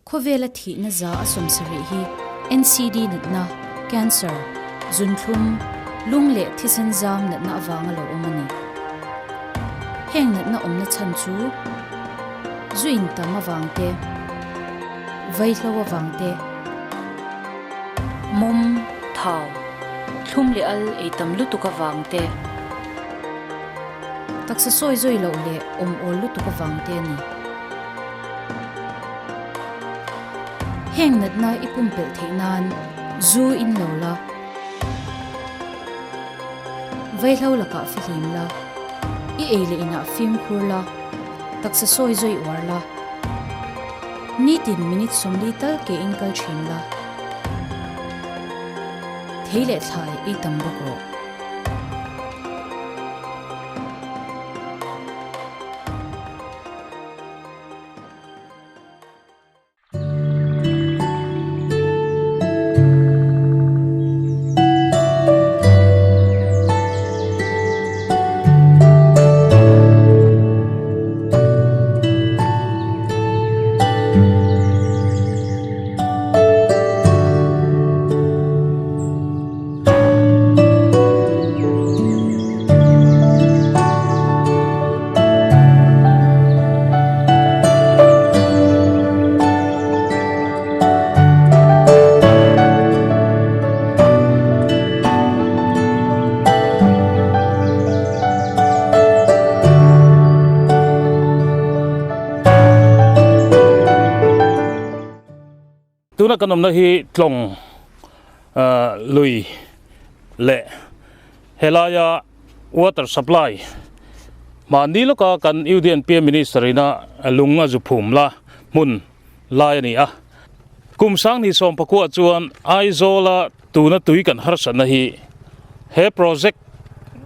Khawvela thihna za a sawmsarih hi NCD natna, cancer, zunthlum, lung leh thisen zam natna avanga lo awm a ni. Heng natna awmna chhan chu zu intam avang te, vaihlo avang te, mawm, thau, thlum leh al ei tam lutuk avang te, taksa sawi zawi loh leh awm awl lutuk avang te a ni. Heng natna i pumpelh theih nan zu in lo la, vaihlo lakah fihlim la, i ei leh inah fimkhur la, taksa sawi zawi uar la, nitin minute 40 tal ke in kal thin la, thei leh thlai ei tam bawk rawh. Tuna kan awmna hi tlawng lui leh helaia water supply mahni lawka kan UDNP minister ina lung a zu phum la hmun lai a ni a. Kum sanghnih sawmpakua chuan Aizawla tuna tui kan harsatna hi he project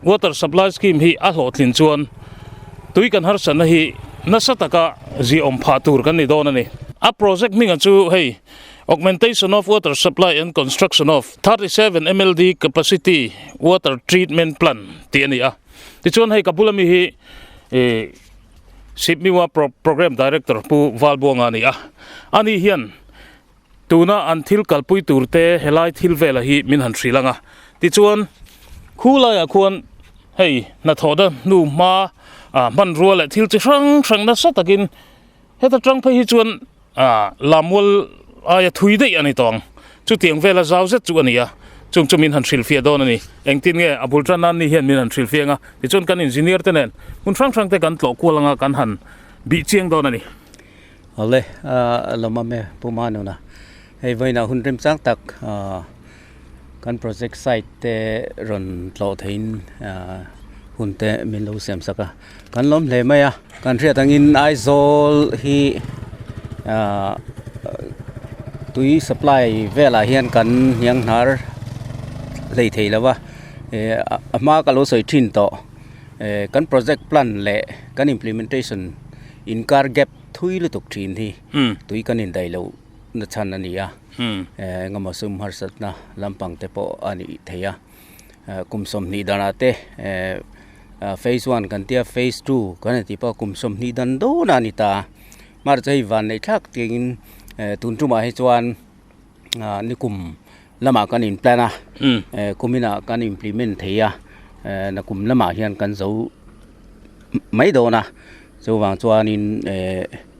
water supply scheme hi a hlawhtlin chuan tui kan harsatna hi nasa taka ziawm phah tur kan ni dawn a ni. A project hmingah chu hei Augmentation of Water Supply and Construction of 37 MLD Capacity Water Treatment Plant tih a ni a. Tichuan hei ka bula mi hi ih Sipmiwa Programme Director Pu Valbuanga a ni a. Ani hian Tuna an thil kalpui tur te helai thil vela hi min han hrilh ang a, tichuan khu laiah khuan hei hnathawhna hnu hma ah hmanrua leh thil chi hrang hrang nasa takin heta tang phei hi chuan ah lammual aia thui daih a ni tawh ang, chutiang vela zau zet chu a ni a, chung chu min han hrilhfiah dawn a ni. Engtin nge a bul tan nan ni hian min han hrilhfiah ang a, tichuan kan engineer te nen hmun hrang hrang te kan tlawh kual anga kan han bih chiang dawn a ni. Awle a lawmawm e Pu Manuna. Hei vawiinah hun remchang tak kan project site te rawn tlawh theiin hun te min lo siam sak a. Kan lawm hle mai a, kan hriat angin Aizawl hi tui supply velah hian kan hniang hnar hlei thei lo va, a hma ka lo sawi thin tawh. Kan project plan leh kan implementation inkar gap thui lutuk thin hi tui kan indaih loh na chhan a ni a, engemaw sum harsatna lampang te pawh a nih thei a, kum 20 danah te phase one kan tia phase two kan han tih pawh kum 20 dan dawn a ni ta a, mahse hei vanneih thlak tiin tun tumah hi chuan nikum lamah kan in plan a kuminah kan implement thei a nakum lamah hian kan zo mai dawn a chuvang chuanin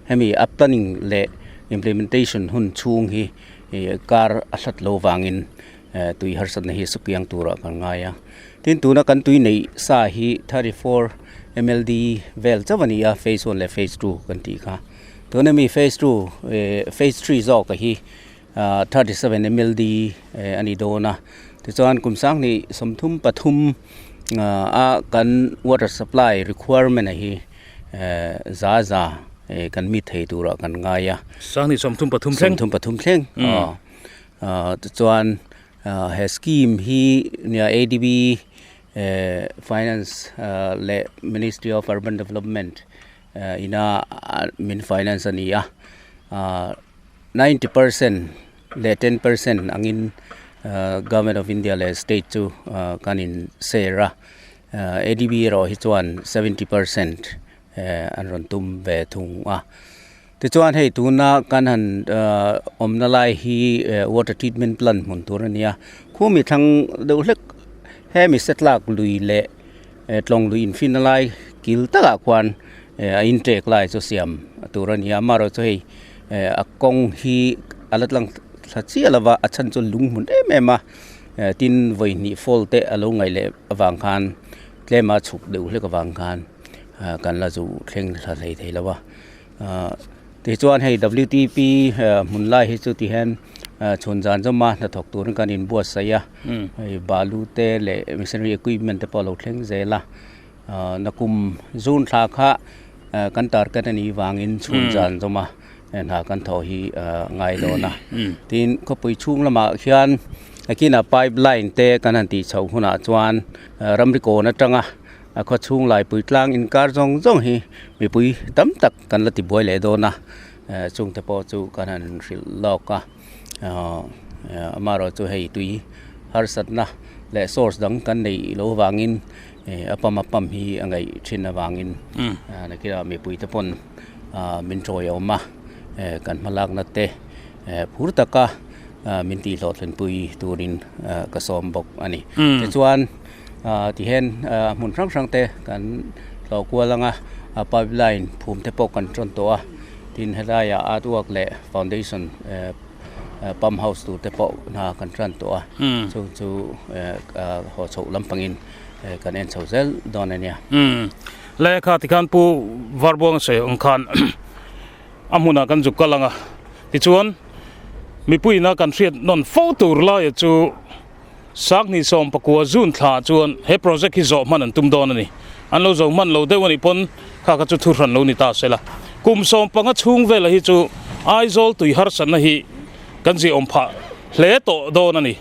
hemi a planning leh implementation hun chhung hi kar a hlat lo vangin tui harsatna hi sukiang turah kan ngai a tin tuna kan tui neih sa hi 34 mld vel chauh a ni a phase one leh phase two kan tih kha tuna mi phase two phase three zawk a hi. 37 mld a ni dawn a tichuan kum sanghnih 33 a kan water supply requirement a hi za za kan meet thei turah kan ngai a. Sanghnih 33 thleng. 33 thleng tichuan he scheme hi nia ADB finance leh Ministry of Urban Development ina min finance a ni a. 90% leh 10% angin Government of India leh state chu kan in share a, ADB erawh hi chuan 70% an rawn tum ve thung a. Tichuan hei tuna kan han awmna lai hi water treatment plant hmun tur a ni a, khumi thlang deuh hlek hemi setlak lui leh tlawng lui infinna lai kil takah khuan a intrek lai chu siam tur a ni a, amaherawhchu hei a kawng hi a la tlang thla chiah lo va a chhan chu lung hmun em em a tin vawi hnih fall te a lo ngaih leh avang khan tlema chhuk deuh hlek avang khan kan la zu thleng thla hlei thei lo a. Tichuan hei WTP hmun lai hi chu ti hian chhun zan zawma hnathawk turin kan inbuatsaih a, hei balu te leh missionary equipment te pawh a lo thleng zel a, nakum zun thla kha kan target a nih vangin chhun zan zawma hna kan thawh hi ngai dawn a. Tin, khawpui chhung lamah khian kinah pipeline te kan han tih chhoh hunah chuan ramri kawn atanga A khaw chhung laipui tlang inkar zawng zawng hi mipui tam tak kan la tibuai leh dawn a, chungte pawh chu kan han hrilh lawk a, amaherawhchu hei tui harsatna leh source dang kan neih loh avangin a pump a pump hi a ngaih thin avangin nakinah mipuite pawn min tawi a awm a, kan hmalakna te phur taka min tihhlawhthlenpui turin ka sawm bawk a ni. Tichuan. Tihian hmun hrang hrang te kan tlawh kual ang a, a pipeline phum te pawh kan tawn tawh a, tin helaiah artwork leh foundation pump house tur te pawh hna kan tan tawh a, chu chu haw chhoh lampangin kan en chho zel dawn a nia. Lehkha tikhan Pu Varbuanga sawi ang khan a hmunah kan zuk kal ang a, tichuan mipuiina kan hriat nawn fo tur laia chu. Sanghnih 14 June thla chuan he project hi zawh hman an tum dawn a ni. An lo zo hman lo deuh a nih pawn kha kha chu thu hran lo ni ta se la. Kum 15 chhung vela hi chu Aizawl tui harsatna hi kan ziahawm phah hle tawh dawn a ni.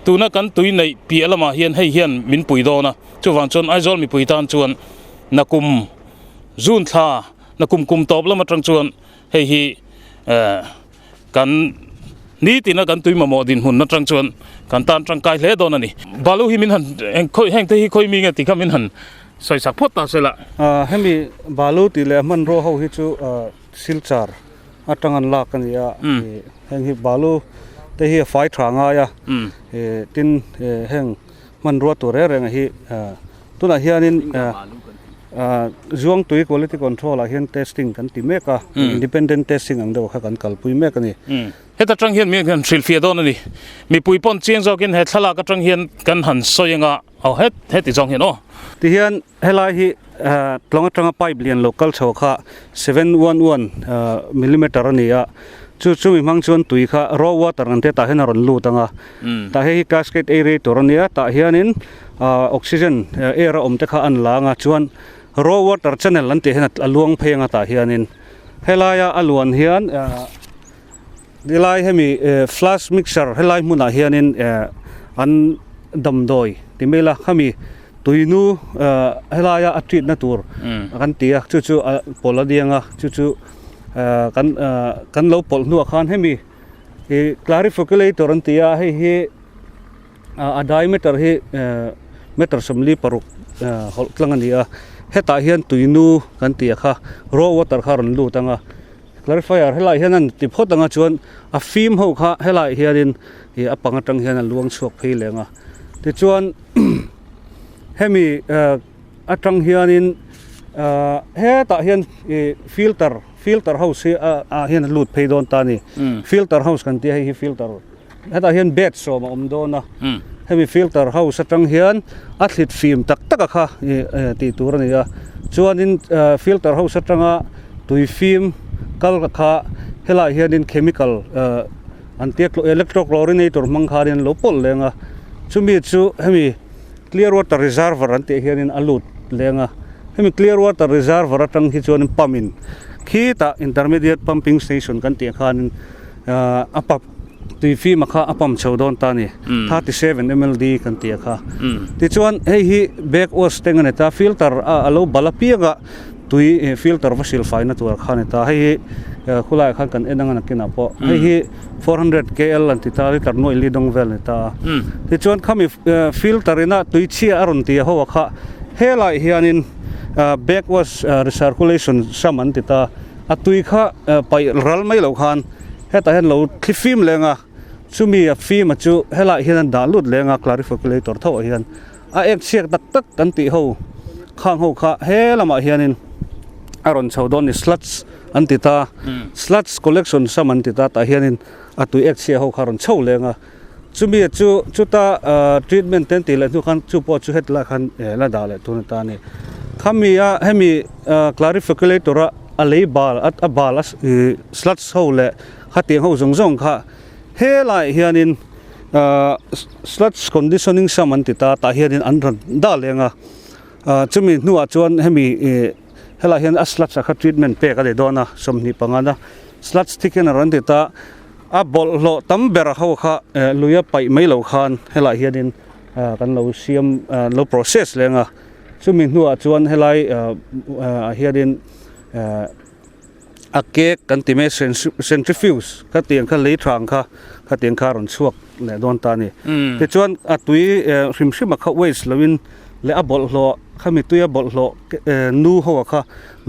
Tuna kan tui neih piah lamah hian hei hian min pui dawn a, chuvang chuan Aizawl mipui tan chuan nakum June thla, nakum kum tawp lam atang chuan hei hi eh, Kan nitina kan tui mamawh dinhmun atang chuan kan tan tangkai hle dawn a ni. Balu hi min han eng khawi heng te hi khawi mi nge tih kha min han sawi sak phawt ta se la. Hemi balu tih leh hmanrua ho hi chu silchar atang an lak a ni a, heng hi balu te hi a fai tha ngai a, tin heng hmanrua tur reng reng hi Tunah hianin Zuangtui Quality Control ah hian testing kan ti mek a, independent testing ang deuh kha kan kalpui mek a ni. Heta tang hian mi han hrilhfiah dawn a ni. Mipui pawn chiang zawkin he thlalak atang hian kan han sawi anga, aw het heti zawng hian aw. Tihian helai hi tlawng atanga pipe lian lo kal chho kha 711 millimeter a ni a, chu chumi hmang chuan tui kha raw water ang te tah hian a rawn lut ang a, Tah hei hi cascade aerator a nia, tah hianin oxygen air a awm te kha an la anga chuan raw water channel an tih hian a luang phei anga tah hianin helaia a luan hian helai hemi flash mixer helai hmunah hianin an damdawi ti mai ila khami tuinu helaia a treat na tur kan ti a chu chu a pawlh a diang a chu chu kan kan lo pawlh hnuah khan hemi. Ih clarificulator an ti a hei hi a diameter hi meter 46 hawlh tlang a ni a hetah hian tuinu kan tih a kha raw water kha a rawn lut ang a clarifier helaiah hian an ti phawt ang a chuan a fim ho kha helaiah hianin ih a pang atang hian a luang chhuak phei leh ang a tichuan hemi atang hianin hetah hian ih filter. Filter house hi ah hian a lut phei dawn ta a ni. Filter house kan tih a hei hi filter hetah hian bed sawm a awm dawn a. Hemi filter house atang hian a thlit fim tak tak a kha ih tih tur a ni a. Chuanin filter house atanga tui fim kal kha helaiah hianin chemical an tia electrochlorinator hmang khanin an lo pawlh leng a. Chumi chu hemi Clear water reservoir an tih hianin a lut leng a, hemi clear water reservoir atang hi chuanin pump in khitah intermediate pumping station kan tih khanin a pump tui fim a kha a pump chho dawn ta a ni, 37 mld kan tih a kha. Tichuan hei hi back wash tank a ni ta, filter a lo bal apiang a tui filter va silfaina tur kha a ni ta, hei hi khulaiah khan kan en anga nakinah pawh hei hi 400 kl an ti ta liter nuaih li dawng vel a ni ta a. Tichuan khami filter ina tui chhia a rawn ti a ho a kha helaiah hianin back wash recirculation sam an ti ta. A tui kha paih ral mai loh khan hetah hian lo thli fim leng a, chumi a fim a chu helaiah hian an dah lut leng a clarificulator tho ah hian a ek chhiak tak tak kan tih ho khang ho kha he lamah hianin a rawn chho dawn ni sludge an ti ta sludge collection sam an ti ta tah hianin a tui ek chhiah ho kha a rawn chho leng a chumi chu chuta treatment te an tih leh hnu khan chu pawh chu heti lai khan la dah leh tur a ni ta a ni khami a hemi clarificulator a a lei bal a bal a sludge ho leh khatiang ho zawng zawng kha helaiah hianin sludge conditioning sam an ti ta tah hianin an rawn dah leng a chumi hnuah chuan hemi ih helaiah hian a sludge ah kha treatment pek a ni dawn a 25 na sludge thickener an ti ta a bawlhhlawh tam ber ho kha lui a paih mai lo khan helaiah hianin kan lo siam lo process leng a chumi hnuah chuan helai ah hianin a cake kan ti mai centrifuge kha tiang kha lei tha ang kha khatiang kha a rawn chhuak leh dawn ta a ni. Tichuan a tui hrim hrim a kha waste loin leh a bawlhhlawh khami tui a bawlhhlawh nu ho a kha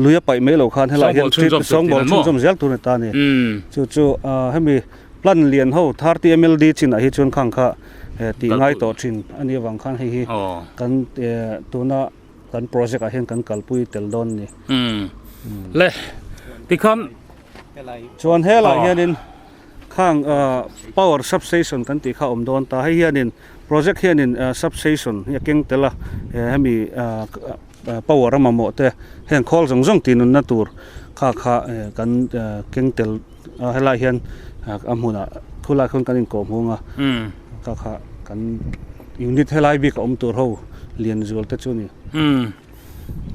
lui a paih mai lo khan helaiah hian sawngbawl chhunzawm zel tur a ni ta a ni. Chu chu hemi plan lian ho 30 mld chinah hi chuan khang kha tih ngai tawh thin a nih avang khan hei hi kan tuna Kan project ah hian kan kalpui tel dawn ni. Umm. Le tikhan. Chuan helaiah hianin khang power substation kan tih kha a awm dawn ta. Hei hianin project hianin substation hi a keng tel a, hemi power a mamawh te heng khawl zawng zawng tih nunna tur kha kha kan keng tel a. Helaiah hian a hmunah khulaiah khawn kan inkawhhmung a, kha kha kan. Unit helai bik a awm tur ho lian zual te chu a ni. Umm.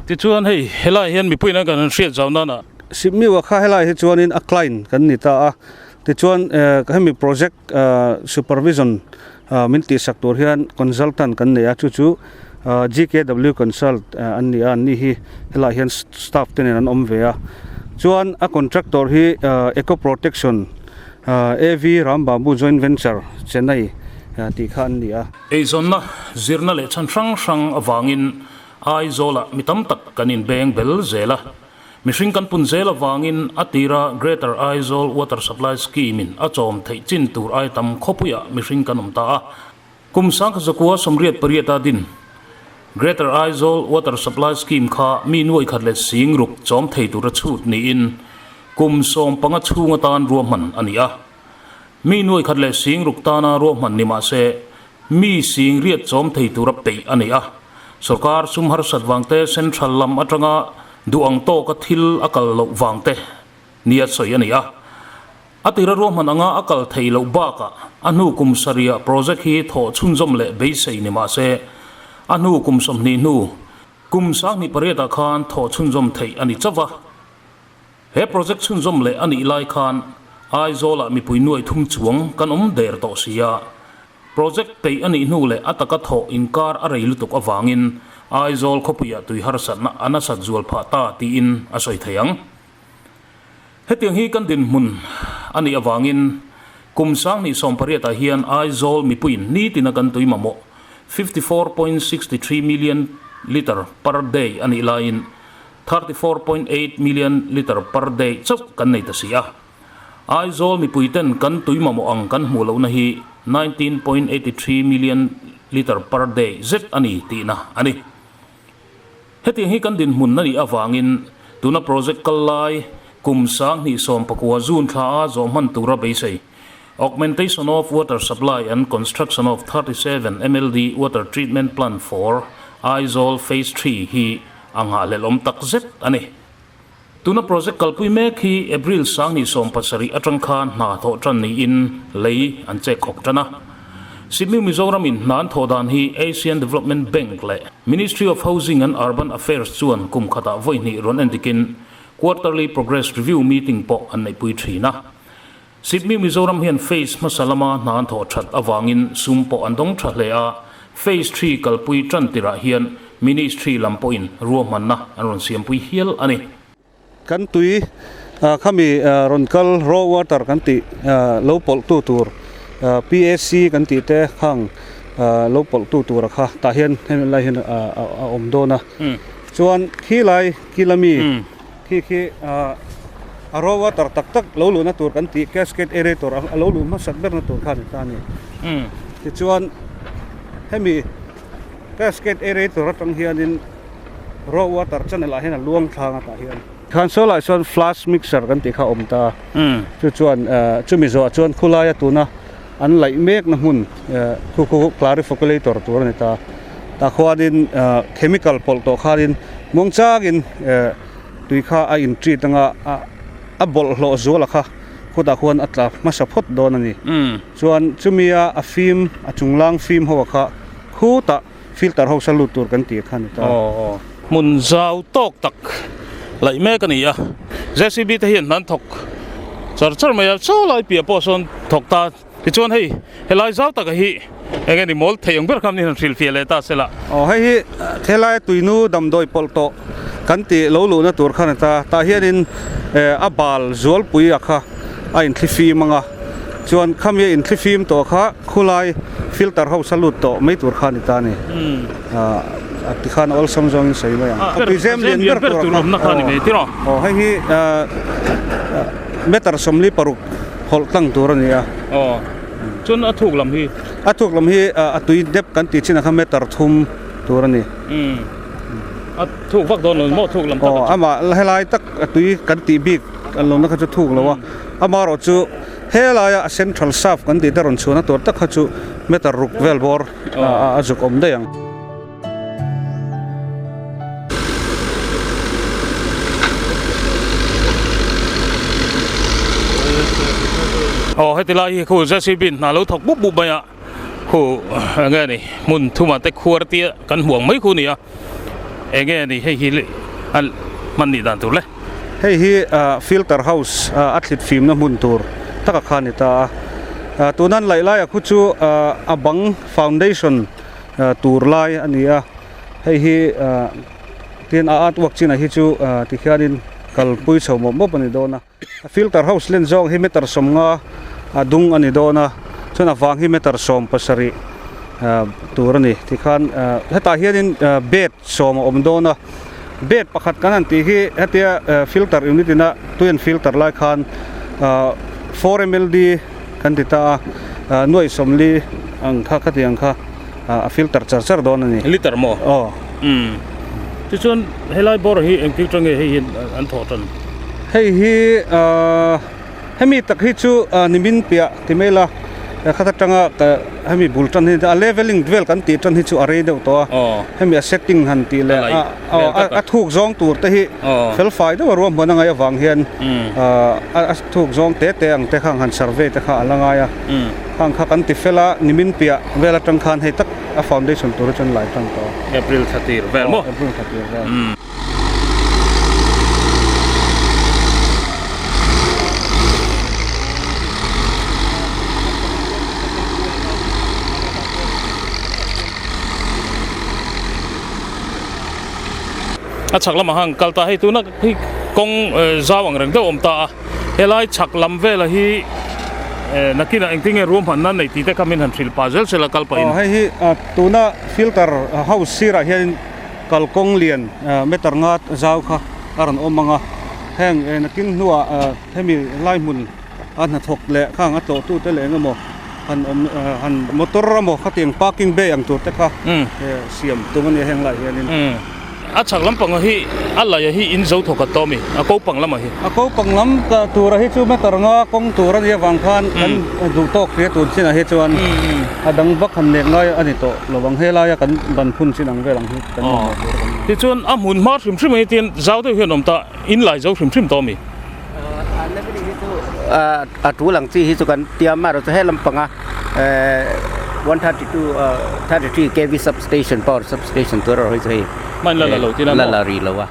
Tichuan hei helai hian mipuiin an kan hriat zau nana. Sipmiu a kha helai hi chuanin a client kan ni ta a. Tichuan hemi project supervision min tihsak tur hian consultant kan nei a, chu chu GKW Consult an ni a, an ni hi helaiah hian staff te nen an awm ve a. Chuan a contractor hi Eco Protection AV Rambabu Joint Venture, Chennai tih kha an ni a. Eizawnna, zirna leh chhan hrang hrang avangin Aizawlah mi tam tak kan inbeng bel zel a. Mihring kan pun zel avangin a tira Greater Aizawl Water Supply Scheme-in a chawm theih chin tur ai tam khawpuiah mihring kan awm ta a. Kum 1988 a din Greater Aizawl Water Supply Scheme kha mi nuai khat leh sing ruk chawm thei tura chhut niin kum 15 chhung atan ruahman a ni a. Mi nuai khat leh sing ruk tana ruahman ni mah se mi sing riat chawm thei tura peih a ni a. Sorkar sum harsat vangte central lam atanga duh ang tawka thil a kal loh vangte nia sawi a ni a. A tira ruahman anga a kal thei loh bakah a hnu kum sarihah project hi thawh chhunzawm leh beisei ni mah se, a hnu kum 20 hnu kum 2008 ah khan thawh chhunzawm theih a ni chauh va. He project chhunzawm leh a nih lai khan Aizawlah mipui nuai thum chuang kan awm der tawh si a. Project peih a nih hnu leh a taka thawh inkar a rei lutuk avangin Aizawl khawpuiah tui harsatna a nasat zual phah ta tiin a sawi thei ang. Hetiang hi kan dinhmun a nih avangin kum 2018 ah hian Aizawl mipuiin nitina kan tui mamawh 54.63 million litre per day a nih laiin 34.8 million litre per day chauh kan nei ta si a. Aizawl mipuiten kan tui mamawh ang kan hmuh lohna hi 19.83 million litre per day zet a ni tihna a ni. Hetiang hi kan dinhmun a nih avangin tuna project kal lai kum 2019 June thla a zawh hman tura beisei Augmentation of Water Supply and Construction of 37 MLD Water Treatment Plant for Aizawl Phase Three hi a nghahhlelhawm takzet a ni. Tuna project kalpui mek hi April 2017 atang khan hna thawh tan niin lei an chek khawk tan a. Sydney Mizoram in hna an thawh dan hi Asian Development Bank leh Ministry of Housing and Urban Affairs chuan kum khatah vawi hnih rawn entikin Quarterly Progress Review Meeting pawh an neihpui thin a. Sydney Mizoram hian phase hmasa lama hna an thawh that avangin sum pawh an dawng tha hle a, phase three kalpui tan tirah hian Ministry lam pawhin ruahmanna an rawn siampui hial a ni. Kan tui khami rawn kal raw water kan tih lo pawlh tu tur PAC kan tih te khang lo pawlh tu tura kha tah hian hemi lai hian a awm dawn a. Chuan khi lai kila mi khi khi. a raw water tak tak lo luhna tur kan tih cascade aerator a lo luh hmasak berna tur kha a ni ta a ni. Tichuan hemi cascade aerator atang hianin raw water channel ah hian a luang thlang a tah hian. Khan saw lai sawn flash mixer kan tih kha a awm ta a, chu chuan chumi zawhah chuan khulaia tuna an laih mekna hmun khu khu clarifoculator tur a ni ta. Tah khuanin chemical pawlh tawh khanin muangchangin tui kha a in treat anga a bawlhhlawh zuala kha khutah khuan a tla hmasa phawt dawn a ni. Chuan chumia a fim a chunglang fim ho kha khutah filter ho sa lut tur kan tih kha a ni ta. Aw hmun zau tawk tak laih mek a ni a, JCB te hian an thawk char char mai a, chaw lai piah pawh sawn thawk ta. Tichuan hei helai zau taka hi eng nge ni mawl thei ang ber kha min han hrilhfiah leh ta sela. Aw hei hi helai tuinu damdawi pawlh tawh kan tih lo luhna tur khan a ta. Tah hianin a bal zualpui a kha a inthlifim ang a, chuan khami a inthlifim tawh kha khulai filter ho sa lut tawh mai tur kha a ni ta a ni. A tikhan awlsam zawngin sawi mai ang. Tuizem lian ber tur awmna kha a ni mai tiraw? Aw hei hi meter 46. Hawlh tlang tur a ni a. Aw. Chuan a thuk lam hi? A thuk lam hi a tui dep kan tih chin ah khan meter thum tur a ni. Umm. A thuk vak dawn lo maw thuk lam tak a chu? Aw, amah helai tak a tui kan tih bik an lawmna kha chu thuk lo a. Amaherawh chu helaia a central shaft kan tih te rawn chhuahna tur tak kha chu meter ruk vel bawr a zuk awm daih ang. Aw heti lai hi khu JCB in hna lo thawk bup bup mai a khu eng nge ni hmun thuma te khuar tia kan hmuang mai khu ni a eng nge ni hei hi a hman nih dan tur le. Hei hi filter house a thlit fimna hmun tur taka kha a ni ta a tunan laih laia khu chu a bang foundation tur lai a ni a hei hi tin a artwork chinah hi chu tikhianin kalpui chho mawp mawp a ni dawn a filter house len zawng hi meter 50 a dung a ni dawn a chuan a vang hi meter 17 tur a ni tikhan hetah hianin bed 10 a awm dawn a bed pakhat kan han tih hi hetia filter unit ina tui an filter lai khan 4 mld kan ti ta a nuaih 40 ang kha khati ang kha a filter char char dawn a ni. Liter maw? Aw. Umm. Tichuan helai bawr hi engtik tang nge hei hi an thawh tan? Hei hi hemi tak hi chu nimin piah ti mai la khat atanga hemi bul tan hi a leveling vel kan tih tan hi chu a rei deuh tawh a hemi a setting han tih leh a thuk zawng tur te hi fel fai deuh a ruahman a ngaih avang hian a thuk zawng te te ang te kha ang han survey te kha a la ngai a khang kha kan ti fel a nimin piah vel atang khan hei tak a foundation tur hi chuan lai tan tawh a. April thla tir vel maw? April thla tir vel. A chhak lamah khan kal ta hei tuna hi kawng zau ang reng deuh a awm ta a helai chhak lam velah hi nakinah engtin nge ruahmanna nei tih te kha min han hrilh pah zel zel a kal pahin. Aw hei hi tuna filter house sirah hian kalkawng lian meter nga zau kha a rawn awm ang a heng nakin hnuah hemi lai hmun a hnathawk leh khang a tlawhtute leh eng emaw han awm han motor emaw khatiang parking bay ang tur te kha siam tum a nia heng laiah hianin. A chhak lampang hi a laia hi in zo thawk a tawm i a kopang lamah hi. A kopang lam tura hi chu meter nga kawng tur a nia vang khan kan duh tawk hria tun chinah hi chuan a dang vak han nek ngai a ni tawh lo ang helaia kan ban phun chin ang vel ang hi kan mamawh tur kan ni. Tichuan a hmun hma hrim hrim hi tin zau deuh hian awm ta in lai zo hrim hrim tawh a mi. A tul ang chi hi chu kan tiam a rawh chu he lampanga 132 33 kv substation power substation tur erawh hi chu hei hman la la lo tin a la la rih lo a.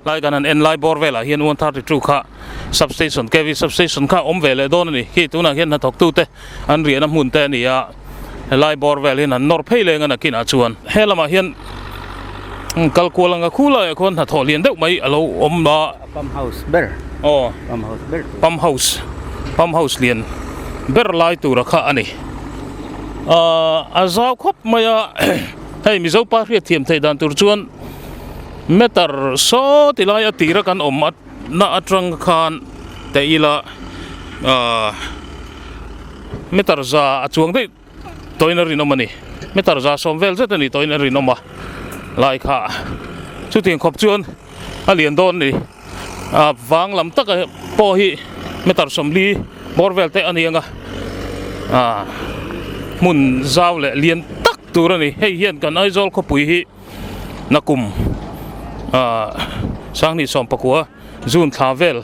Lai kan han en lai bawr velah hian 132 kha substation KV substation kha awm ve leh dawn a ni. Khi tunah hian hnathawktu te an riahna hmun te a ni a, helai bawr vel hian han nawr phei leng a nakinah chuan he lamah hian. Kal kual anga khu laiah khuan hnathawh lian deuh mai a lo awm a. Pump house ber. Aw. Pump house ber tur. Pump house. Pump house lian ber lai tura kha a ni. Ahh a zau khawp mai a hei Mizo pa hriat thiam theih dan tur chuan meter saw ti lai a tira kan awm na atang khan teh ila ahh meter za a chuang daih tawhin a rinawm a ni. Meter 110 vel zet a ni tawhin a rinawm a lai kha chutiang khawp chuan a lian dawn a ni. A vang lam taka pawh hi meter 40 bawr vel te a ni ang a, ah hmun zau leh lian tak tur a ni. Hei hian kan Aizawl khawpui hi nakum ah sanghnih sawmpakua June thla vel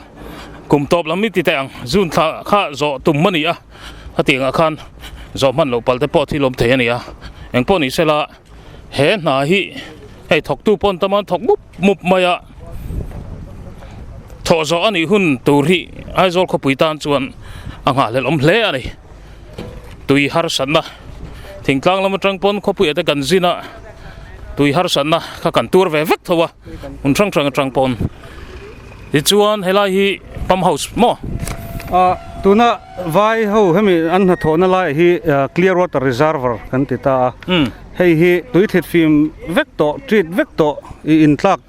kum tawp lam i ti teh ang June thla kha zawh tum a ni a. Hetiang ah khan zawh hman loh pal te pawh thil awm thei a ni a, eng pawh ni sela he hna hi hei thawktu pawn tam a thawk mup mup mai a, thawh zawh a nih hun tur hi Aizawl khawpui tan chuan a nghahhlelh awm hle a ni. Tui harsatna thingtlang lam atang pawn khawpuiah te kan zin a, tui harsatna kha kan tur ve vek tho a, hmun hrang hrang atang pawn. Tichuan helai hi pump house maw? Ah tuna vai ho hemi an hnathawhna laiah hi clear water reservoir kan ti ta a, hei hi tui thlit fim vek tawh treat vek tawh i intlak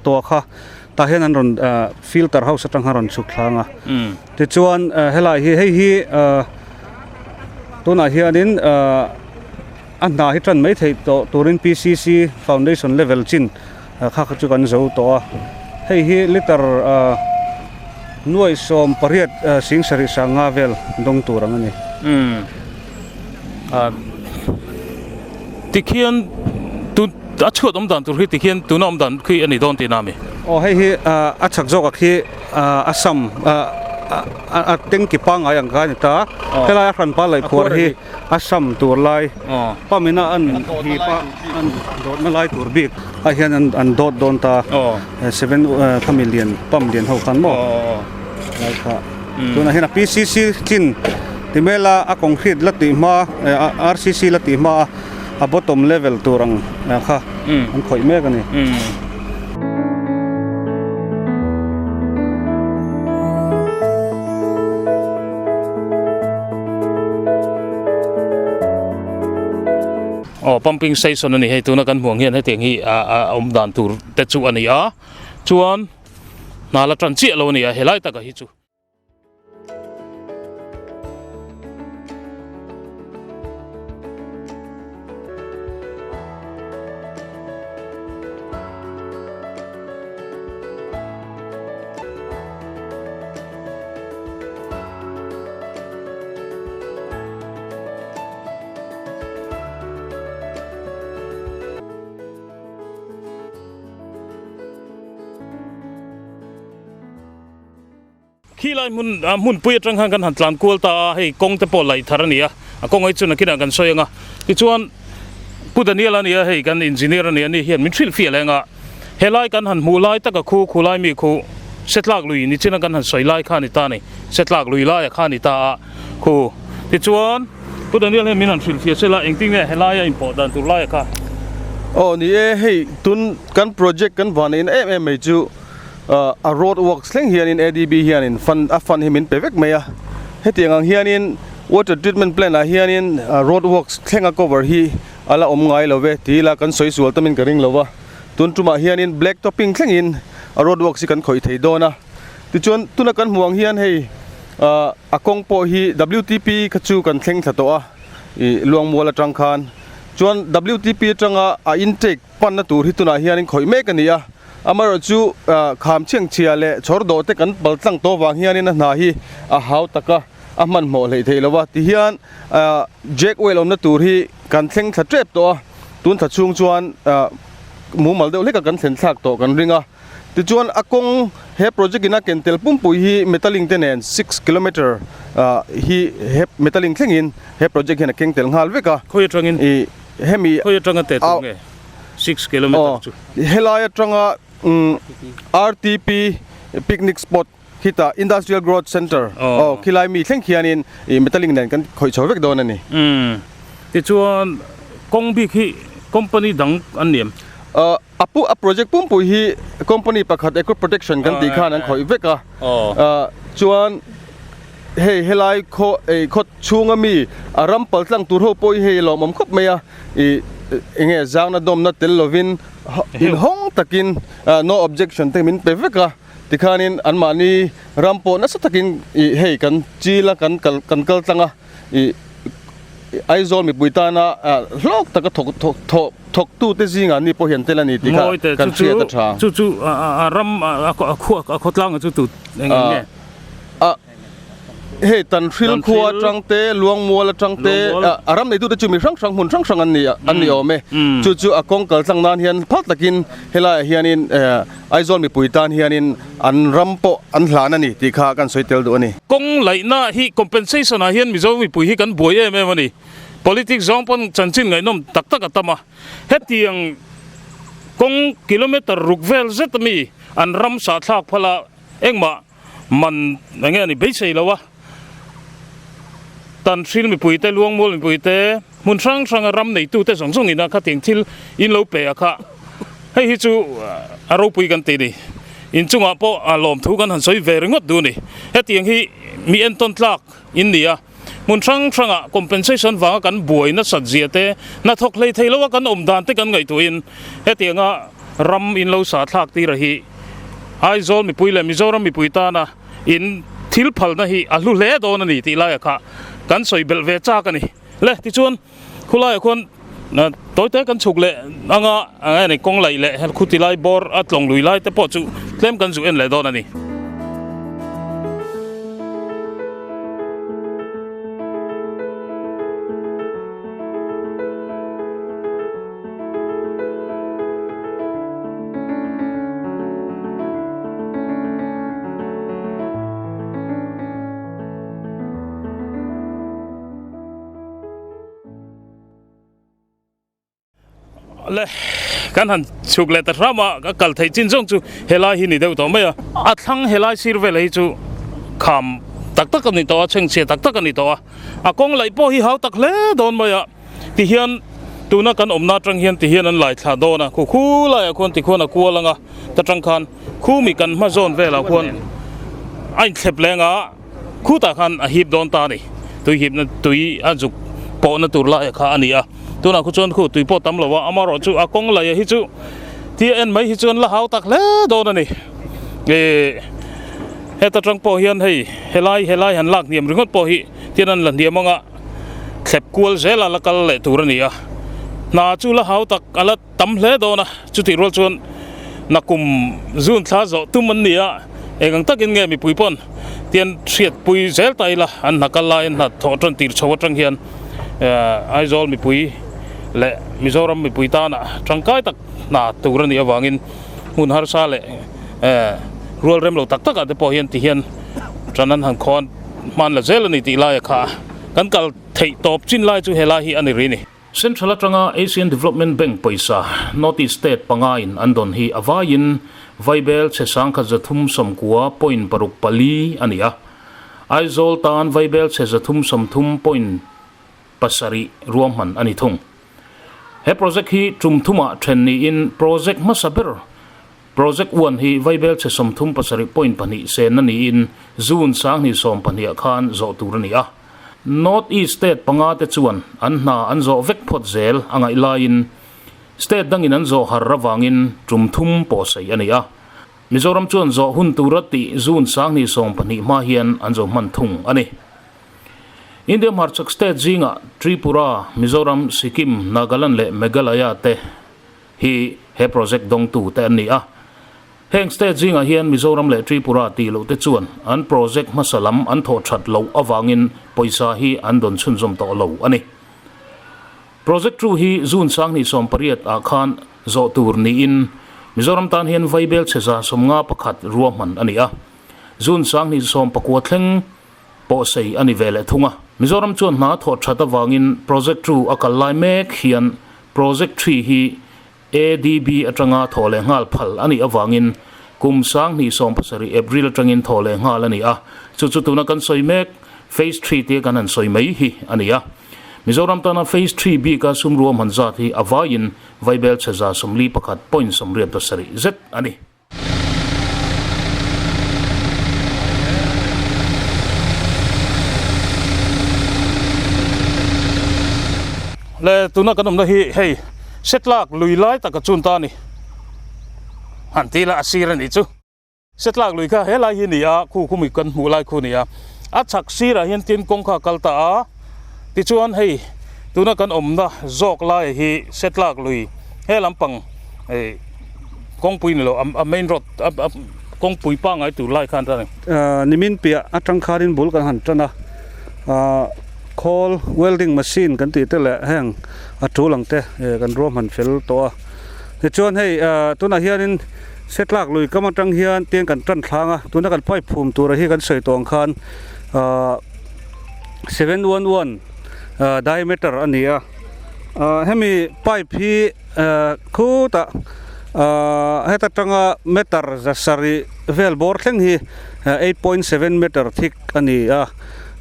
tawh kha tah hian an rawn filter house atang khan rawn chhuk thlang a. Tichuan helai hi hei hi tunah hianin a hna hi tan mai theih tawh turin PCC foundation level chin Kha kha chu kan zo tawh a, hei hi liter nuaih 18 sing sarih sanga vel dawng tur ang a ni. Umm tikhian tun a chhuat awm dan tur hi tikhian tuna awm dan khi a ni dawn tihna a mi? Aw hei hi a chhak zawkah khi a sam a tanki pangngai ang kha a ni ta, helai a hranpa laihphuar hi A sam tur lai pump ina an hip a an dawtna lai tur bik ah hian an dawt dawn ta seven khami lian pump lian ho khan maw lai kha tunah hian a PCC chin ti mela a concrete la tih hma RCC la tih hma a a bottom level tur ang kha an khawih mek a ni. Aw pumping station a ni hei tuna kan hmuh ang hian hetiang hi a a awm dan tur te chu a ni a chuan hna la tan chiah lo a ni a helai taka hi chu. Khi lai hmun ah hmunpui atang khan kan han tlan kual ta a, hei kawng te pawh laih thar a ni a, a kawng hi chu nakinah kan sawi ang a, tichuan Pu Daniel a ni a, hei kan engineer a ni a ni hian min hrilhfiah leh ang a, helai kan han hmuh lai taka khu khu lai mi khu setlak lui ni chin a kan han sawi lai kha a ni ta a ni, setlak lui laia kha a ni ta a khu, tichuan Pu Daniel hian min han hrilhfiah sela engtin nge helai a inpawh dan tur laia kha. Aw ni e, hei tun kan project kan vanneihna em em mai chu. A road works thleng hianin ADB hianin fund a fund hi min pe vek mai a, hetiang ang hianin water treatment plant ah hianin road works thlenga cover hi a la awm ngai lo ve ti ila kan sawi sual tamin ka ring lo va, tun tumah hianin black topping thlengin a road works hi kan khawih thei dawn a, tichuan tuna kan hmuh ang hian hei a kawng pawh hi WTP kha chu kan thleng thla tawh a ih Luangmual atang khan chuan WTP atanga a intake Panna tur hi tunah hianin khawih mek a ni a, amaherawhchu kham chhiangchhia leh chhawr dawh te kan pal tlang tawh vang hianin a hna hi a hau tak a, a hmanhmawh hleih theih lo va. Tihian Jack Well awmna tur hi kan thleng thla tep tawh a, tun thla chhung chuan mumal deuh hleka kan thlen thlak tawh kan ring a. Tichuan a kawng he project in a ken tel pumpui hi metalling te nen 6 kilometer hi he metalling thlengin he project hian a keng tel nghal vek a. Khawi atangin? Hemi Khawi atanga teh tur nge? 6 kilometer chu. Helai atanga RTP picnic spot khita Industrial Growth Centre aw khilai mi thleng khianin metalling nen kan khawih chho vek dawn a ni. Tichuan kawng bik hi company dang an ni em? A pu a project pumpui hi company pakhat Eco Protection kan tih khan an khawih vek a. Chuan hei helai khaw ei khaw chhunga mi a ram pal tlang tur ho pawh hi hei lawmawm khawp mai a. Ih eng nge zangna dawmna tel lovin inhawng takin no objection te min pe vek a. Tikhanin anmahni ram pawh nasa takin ih hei kan chil a kan kal kan kal tlang a ih Aizawl mipui tana hlawk taka thawk thawk thawk thawktute zingah ni pawh hian tel a ni tih kha kan hriat a tha. Chu chu a ram a khua a khawtlanga chu tu eng eng nge? A Hei Tanhril khua atang te, Luangmual atang te, a ram neitute chu mi hrang hrang hmun hrang hrang an ni an ni awm e. Chu chu a kawng kal tlang nan hian phal takin helaiah hianin Aizawl mipui tan hianin an ram pawh an hlan a ni tih kha kan sawi tel duh a ni. Kawng laihna hi compensation ah hian Mizo mipui hi kan buai em em a ni. Politics zawng pawn chanchin ngaihnawm tak tak a tam a. Hetiang kawng kilometre ruk vel zet ami an ram sahthlak phal a engmah Man eng nge a ni beisei lo a, Tanhril mipuite, Luangmual mipuite, hmun hrang hranga ram neitute zawng zawng ina khatiang thil in lo pe a kha hei hi chu a ropui kan ti ni. Inchungah pawh a lawmthu kan han sawi ve ringawt duh a ni. Hetiang hi mi entawn tlak in ni a, hmun hrang hranga compensation vanga kan buai nasat zia te, hnathawk hlei thei loa kan awm dan te kan ngaihtuahin hetianga ram in lo sa thlak tir a hi Aizawl mipui leh Mizoram mipui tana in thil phalna hi a hlu hle dawn a ni tih laiah kha kan sawi belh ve chak a ni. Le tichuan khulaiah khuan tawite kan chhuk leh anga eng kawng laih leh khuti lai bawr a tlawng lui lai te pawh chu tlem kan zu en leh dawn a ni. Le kan han chhuk leh ta hram a ka kal theih chin zawng chu helai hi ni deuh tawh mai a a thlang helai sir velah hi chu kham tak tak a ni tawh a chhengchhia tak tak a ni tawh a a kawng laih pawh hi hau tak hle dawn mai a. Tihian tuna kan awmna atang hian tihian an lai thla dawn a, khu khu laiah khuan tikhuan a kual ang a, ta tang khan khumi kan hma zawn velah khuan a inthlep leng a, khutah khan a hip dawn ta a ni, tui hipna tui a zuk pawhna tur laiah kha a ni a, tunah khu chuan khu tui pawh tam lo a, amaherawh chu a kawng laia hi chu tia en mai hi chuan la hau tak hle dawn a ni, ih heta tang pawh hian hei helai helai han lak hniam ringawt pawh hi tian an la hniam ang a. thlep kual zel a la kal leh tur a ni a, hna chu la hau tak a la tam hle dawn a, chutih rual chuan nakum June thla zawh tum an ni a, eng ang takin nge mipui pawn tian hriatpui zel ta ila an hna kal lai an hna thawh tan tir chho atang hian Aizawl mipui leh Mizoram mipui tana tangkai tak hna tur a nih avangin hmun harsa leh rual rem lo tak takah te pawh hian ti hian tan an han khawn hman la zel a ni tih laia kha kan kal theih tawp chin lai chu helai hi a ni ri ni. Central atanga Asian Development Bank pawisa North East State panga in an dawn hi a vaiin Vaibel chhe sangkhat 390 point paruk pali a ni a. Aizawl tan Vaibel chhe 330 point pasarih ruahman a ni thung. He project hi tum thumah then niin project hmasa ber Project one hi Vaibel chhe 37 point pahnih senna niin June 2020 ah khan zawh tur a ni a. North East State panga te chuan an hna an zawh vek phawt zel a ngaih laiin State dangin an zawh har avangin tum thum pawh sawi a ni a. Mizoram chuan zawh hun tura tih June 2020 hma hian an zawh hman thung a ni. India hmarchhak State zingah Tripura, Mizoram, Sikkim, Nagaland leh Meghalaya te hi he project dawngtu te an ni a. Heng state zingah hian Mizoram leh Tripura tih loh te chuan an project hmasa lam an thawh that loh avangin pawisa hi an dawn chhunzawm tawh lo a ni. Project two hi June 2018 ah khan zawh tur niin Mizoram tan hian Vaibel chhe 51 ruahman a ni a. June 2019 thleng pawhsei a ni ve leh thung a. Mizoram chuan hna thawh that avangin project two a kal lai mek hian Project three hi ADB atanga thawh leh nghal phal a nih avangin kum 2017 April atangin thawh leh nghal a ni a, chu chu tuna kan sawi mek Phase three tia kan han sawi mai hi a ni a. Mizoram tana Phase Three bika sum ruahman zat hi a vaiin vaibelchhe 41.87 zet a ni. Le tuna kan awmna hi hei setlak lui lai taka chun ta a ni. Han ti ila a sir a nih chu. Setlak lui kha helai hi a ni a, khu khumi kan hmuh lai khu a ni a. A chhak sirah hian tin kawng kha a kal ta a, tichuan hei tuna kan awmna zawk lai hi setlak lui he lampang eh Kawngpui ni lo a main road a kawngpui pangngai tur lai khan ta ni. Nimin piah atang khanin bul kan han tan a, khawl welding machine kan tih te leh heng a tul ang te kan ruahman fel tawh a. Tichuan hei tunah hianin setlak lui kam atang hian tiang kan tan thlang a, tuna kan pipe phum tura hi kan sawi tawh ang khan 711 diameter a ni a, hemi pipe hi Khutah heta tanga meter zasarih vel bawr thleng hi 8.7 meter thick a ni a,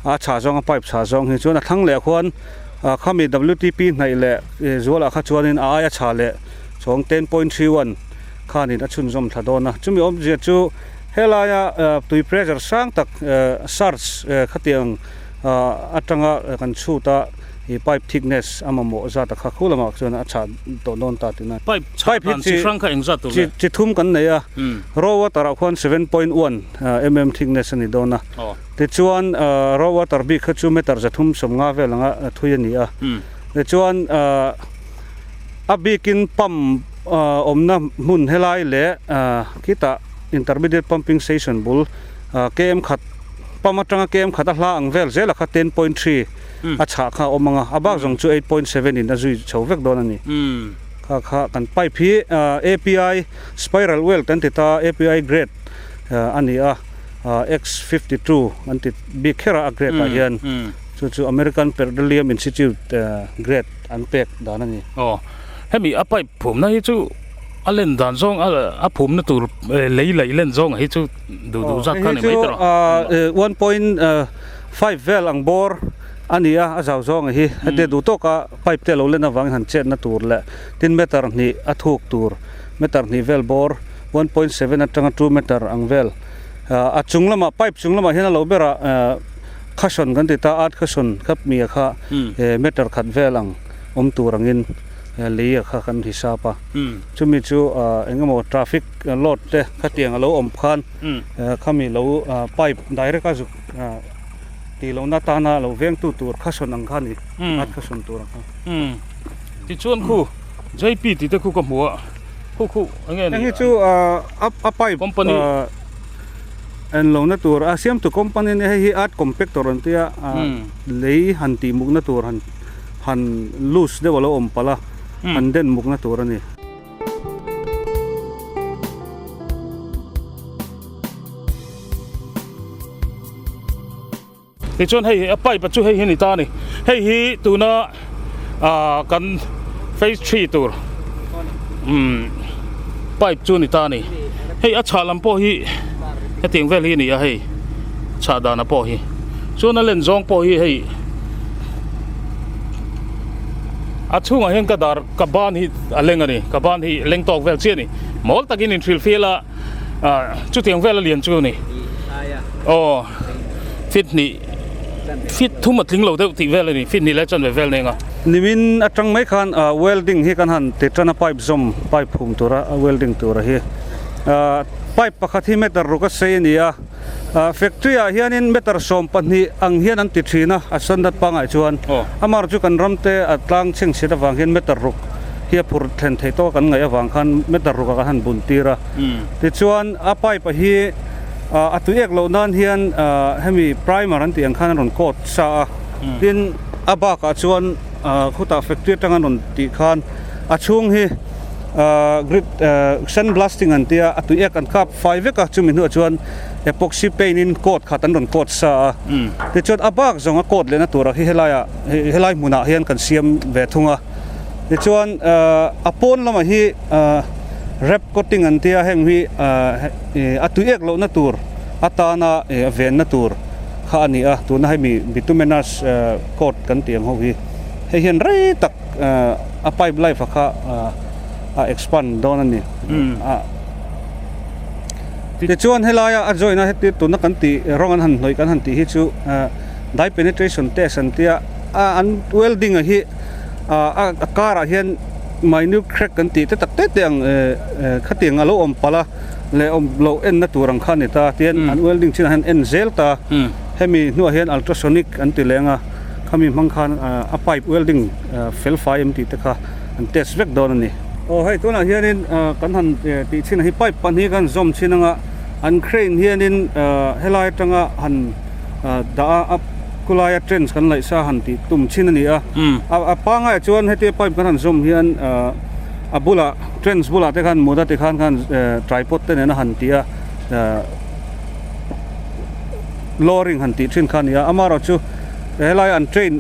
a chhah zawnga pipe chhah zawng hi chuan a thlang leh khuan khami WTP hnaih leh zualah kha chuanin a aia chhah leh chhawng 10.31 khanin a chhunzawm thla dawn a, chumi awmzia chu helaia tui pressure sang tak surge khatiang atanga kan chhut a. I pipe thickness a mamawh zat a kha khu lamah chuan a chhah tawh dawn ta tihna. Pipe chhah dan chi hrang kha eng zat tur nge? Chi thum kan nei a, raw water ah khuan 7.1 mm thickness a ni dawn a. Tichuan raw water bik kha chu meter 350 vel anga thui a ni a. Tichuan a bikin pump awmna hmun helai leh khitah intermediate pumping station bul km khat pump atanga km khat a hla ang vel zel a kha 10.3 a chhah kha a awm ang a, a bak zawng chu 8.7 in a zui chho vek dawn a ni. Kha kha kan pipe hi API spiral weld kan ti ta, API grade a ni a, X52 an ti bik kher a, a grade ah hian chu chu American Petroleum Institute grade an pek dan a ni. Aw, hemi a pipe phumna hi chu a len dan zawng a phumna tur lei laih len zawng hi chu duh duh zat kha a ni mai tawh. Hei chu 1.5 vel ang bawr a ni a, a zau zawng hi heti duh tawka pipe te a lo len avangin han chetna tur leh tin meter hnih a thuk tur meter hnih vel bawr 1.7 atanga 2 meter ang vel a chung lamah pipe chung lamah hian a lo berah cushion kan ti ta earth cushion kha mi kha meter khat vel ang awm tur angin lei a kha kan hisap a chumi chu engemaw traffic load te khatiang a lo awm khan khami lo pipe direct a zuk Tih lohna tana lo vengtu tur kha sawn ang kha a ni, at kha sawn tur ang kha. Umm tichuan khu JP tih te khu ka hmu a, khu khu eng nge ni? Heng hi chu a pipe company en lohna tur a siamtu company nia hei hi art compactor an tia lei han tih mukna tur han han loose deuh a lo awm palh a, han den mukna tur a ni. Tichuan hei a pipe chu hei hi a ni ta a ni. Hei hi tuna ah kan phase three tur umm pipe chu a ni ta a ni. Hei a chhah lam pawh hi hetiang vel hi a ni a hei chhah dana pawh hi. Chuan a len zawng pawh hi hei a chhungah hian ka dar ka ban hi a leng a ni. Ka ban hi leng tawk vel chiah a ni. Mawl takin inhrilhfial a. Ah chutiang vel a lian chu a ni aw fit hnih fit thum a tling lo deuh tih vel a ni fit hnih leh chanve vel neng a. Nimin atang mai khan ah welding hi kan han ti tan a pipe zawm pipe phum tura welding tura hi ah pipe pakhat hi meter ruk a sei a ni a ah factory ah hianin meter 12 ang hian an ti thin a a standard pangngai chuan amar chu kan ram te a tlang chhengchhiat avang hian meter ruk hi a phur thlen theih tawk a kan ngaih avang khan meter ruk ah kan han bun tir a tichuan a pipe a hi a tui ek loh nan hian hemi primer an tih ang khan an rawn coat sa a tin a bakah chuan khutah factory atang an rawn tih khan a chhung hi grit sand blasting an tia a tui ek an kap fai vek a chumi hnuah chuan epoxy paint in coat khat an rawn coat sa a tichuan a bak zawng a coat lehna turah hi helaiah helai hmunah hian kan siam ve thung a. Tichuan a pawn lamah hi wrap coating an tia heng hi a tui ek lohna tur atana venna tur kha a ni a, tuna hemi bituminous coat kan tih ang ho hi Hei hian rei tak a pipe life a kha a expand dawn a ni. Tichuan helaia a join a heti tuna kan tih rawng an han hnawih kan han tih hi chu dye penetration test an tia a an welding a hi a karah hian minute crack kan tih te tak te te ang khatiang a lo awm palh a leh awm loh enna tur ang kha a ni ta tian an welding chinah hian en zel ta hemi hnuah hian ultrasonic an ti leng a khami hmang khan a pipe welding fel fai em tih te kha an test vek dawn a ni. Aw hei tunah hianin kan han tih chhin a hi pipe pahnih kan zawm chhin anga an crane hianin helai atanga han dah a khulaia trench kan laih sa han tih tum chhin a ni a a pangai chuan hetia pipe kan han zawm hian a bulah trench bulah te khan mut a tikhan khan tripod te nen a han tih a lowering han tih thin kha a ni a amaherawhchu helai an train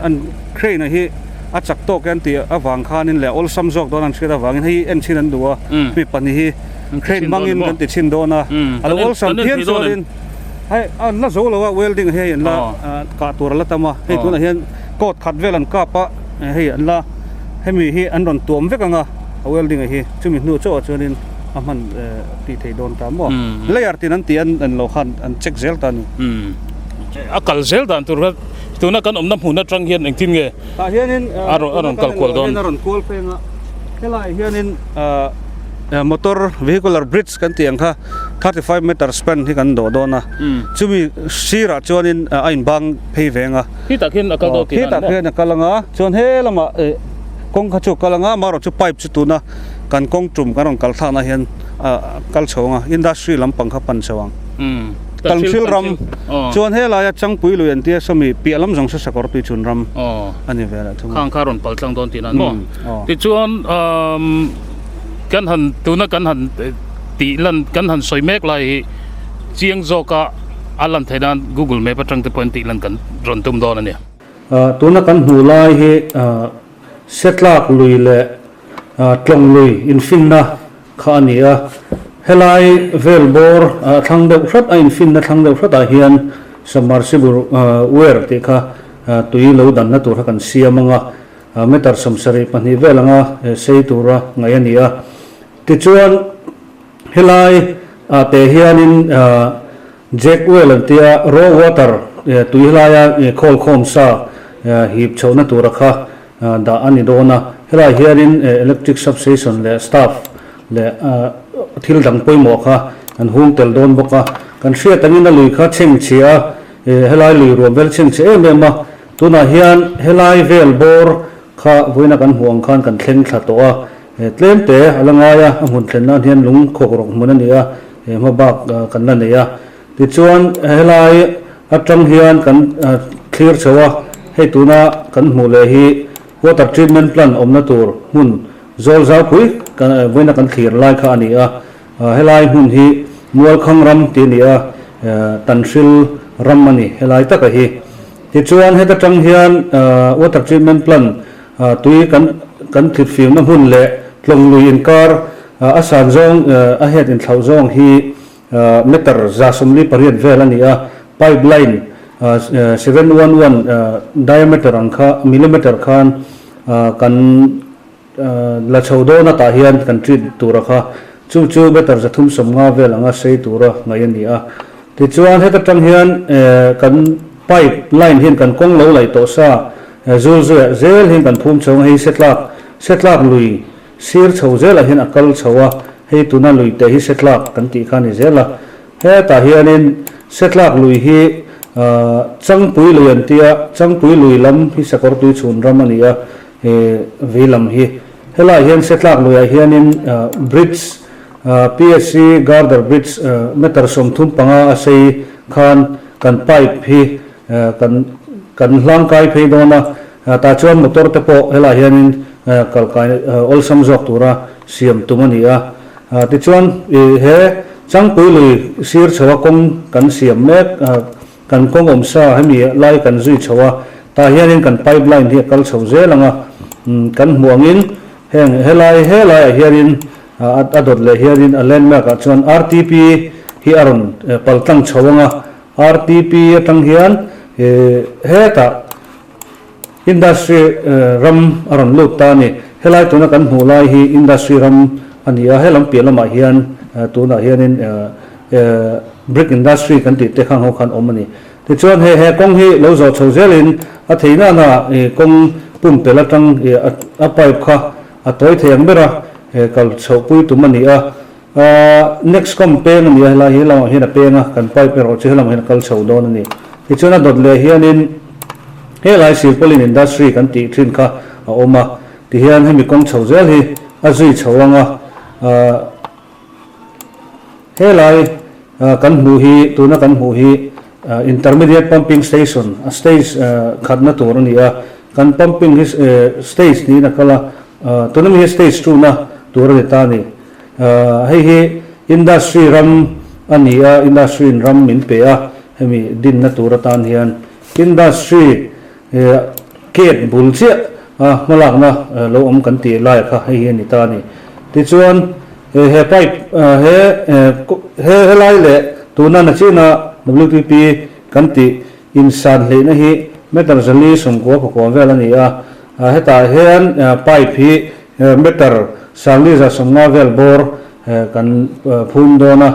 an crane a hi a chak tawk e an tih avang khanin leh awlsam zawk dawn an hriat avangin hei en chhin an duh a mi pahnih hi crane hmangin kan ti chhin dawn a a lo awlsam phian chuanin hei an la zo lo a welding hei an la kah tur a la tam a hei tunah hian coat khat vel an kap a hei an la hemi hi an rawn tuam vek ang a a welding a hi chumi hnu chauhah chuanin a hman tih thei dawn ta maw layer tin an tih an lo khan an check zel ta a ni. A kal zel dan tur kha tuna kan awmna hmun atang hian engtin nge Tah hianin a rawn kal kual dawn? A rawn kual peng a, helaiah hianin motor vehicular bridge kan tih ang kha 35 meter span hi kan dawh dawn a, chumi sirah chuanin a inbang phei ve ang a. Khitah khian a kal dawn tih dan maw? Khitah khian a kal ang a, chuan he lamah kawng kha chu a kal ang a, amaherawhchu chu pipe chu tuna kan kawng tum kan rawn kal thlakna hian a kal chho ang a, industry lampang kha pan chho ang. Tanhril ram chuan helaia Changpui lui an tia sawmi piah lam zawng saw sakawr tui chhun ram a ni ve leh thung a. Khang kha rawn pal tlang dawn tihna an maw? Tichuan kan han tuna kan han tih lan kan han sawi mek lai hi chiang zawka a lan theih nan Google Map atang te pawhin tih lan kan rawn tum dawn a ni. Tuna kan hmuh lai hi Setlak lui leh Tlawng lui infinna kha a ni a, helai vel bawr a thlang deuh hrat a infinna thlang deuh hratah hian submersible weir tih kha tui lo danna tur kha kan siam ang a, meter 72 vel anga sei tura ngaih a ni a. Tichuan helai ah te hianin jack well an tia raw water tui helaia khawl khawm sa hip chhohna tura kha dah a ni dawn a, helaiah hianin electric substation leh staff leh thil dang pawimawh kha an hung tel dawn bawk a, kan hriat angin a lui kha chhengchhia a, helai lui ruam vel chhengchhe em em a, tunah hian helai vel bawr kha vawiina kan hmuh ang khan kan thleng thla tawh a, tlem te a la ngai a, a hmun thlen nan hian lung khawk rawk hmun a ni a, hma bak kan la nei a. Tichuan, helai atang hian kan thlir chho a, hei tuna kan hmuh leh hi water treatment plant awmna tur hmun zawl zaupui vawiina kan thlir lai kha a ni a. Helai hmun hi Mualkhang ram tih a ni a, Tanhril ram a ni helai taka hi. Tichuan, heta tang hian water treatment plant tui kan kan thlit fimna hmun leh tlawng lui inkar a san zawng a head inthlauh zawng hi Meter 148 vel a ni a, pipe line 711 diameter ang kha millimeter khan kan la chho dawn a tah hian kan treat tura kha chu chu meter 350 vel anga sei tura ngaih a ni a. Tichuan heta tang hian kan pipe line hian kan kawng lo laih tawh sa zul zuiah zel hian kan phum chho ang hei setlak setlak lui Sir chho zelah hian a kal chho a, hei tuna lui te hi setlak kan tih kha a ni zel a. Hetah hianin setlak lui hi Changpui lui an tia, Changpui lui lam hi Sakawrtui chhun ram a ni a, vei lam hi. Helaiah hian setlak luiah hianin bridge, PSC girder bridge meter 35 a sei khan kan pipe hi kan kan hlangkai phei dawn a, tah chuan motor te pawh helaiah hianin kalkai awlsam zawk tura siam tum a ni a. Tichuan he Changpui lui sir chho a kawng kan siam mek, kan kawng awm sa hemi lai kan zui chho a, tah hianin kan pipe line hi a kal chho zel ang a, kan hmuh angin heng helai helaiah hianin a dawt leh hianin a landmark ah chuan RTP hi a rawn paltlang chho ang a, RTP atang hian hetah. Industry ram a rawn lut ta a ni. Helai tuna kan hmuh lai hi industry ram a ni a, helam piah lamah hian tunah hianin brick industry kan tih te khang ho khan awm a ni. Tichuan hei he kawng hi lo zawh chho zelin a thei nana kawng pumpelh atang a pipe kha a tawi thei ang ber a, kal chhohpui tum a ni a. Nexcom peng a ni a, helai hi lamah hian a peng a, kan pipe erawh chu helamah hian a kal chho dawn a ni. Tichuan a dawt leh hianin helai silpaulin industry kan tih thin kha a awm a, tihian hemi kawng chho zel hi a zui chho ang a, helai kan hmuh hi tuna kan hmuh hi intermediate pumping station a stage khatna tur a ni a, kan pumping hi stage niin a kal a, tuna mi hi stage two na tur a ni ta a ni. Hei hi industry ram a ni a, industry in ram min pe a, hemi dinna tur atan hian industry gate bul chiah a hmalakna lo awm kan tih lai kha hei hi a ni ta a ni. Tichuan he pipe he he helai leh tuna nachina WTP kan tih insan hleihna hi meter zali sawmkua pakua vel a ni a, hetah hian pipe hi Meter Sangliza sawmnga vel bawr kan phum dawn a,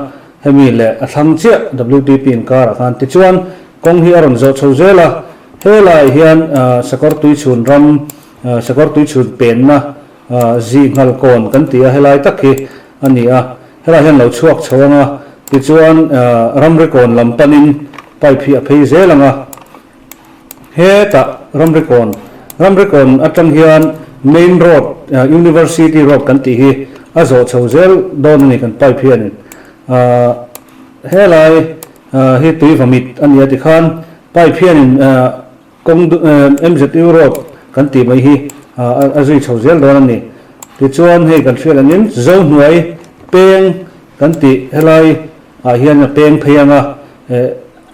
hemi leh a thlang chiah WTP inkarah khan. Tichuan, kawng hi a rawn zawh chho zel a, helaiah hian Sakawr Tuichhun ram, Sakawr Tuichhun penna zih nghal kawn kan ti a, helai tak hi a ni a, helaiah hian lo chhuak chho ang a, tichuan ramri kawn lam panin pipe hi a phei zel ang a. Hetah ramrikawn, ramrikawn atang hian main road, University road kan tih hi a zawh chho zel dawn a ni kan pipe hianin. Helai hi tui vamit a ni a tikhan pipe hianin kawng MZU road kan tih mai hi a zui chho zel dawn a ni. Tichuan hei kan hriat angin Zohnuai peng kan tih helai ah hian a peng phei ang a,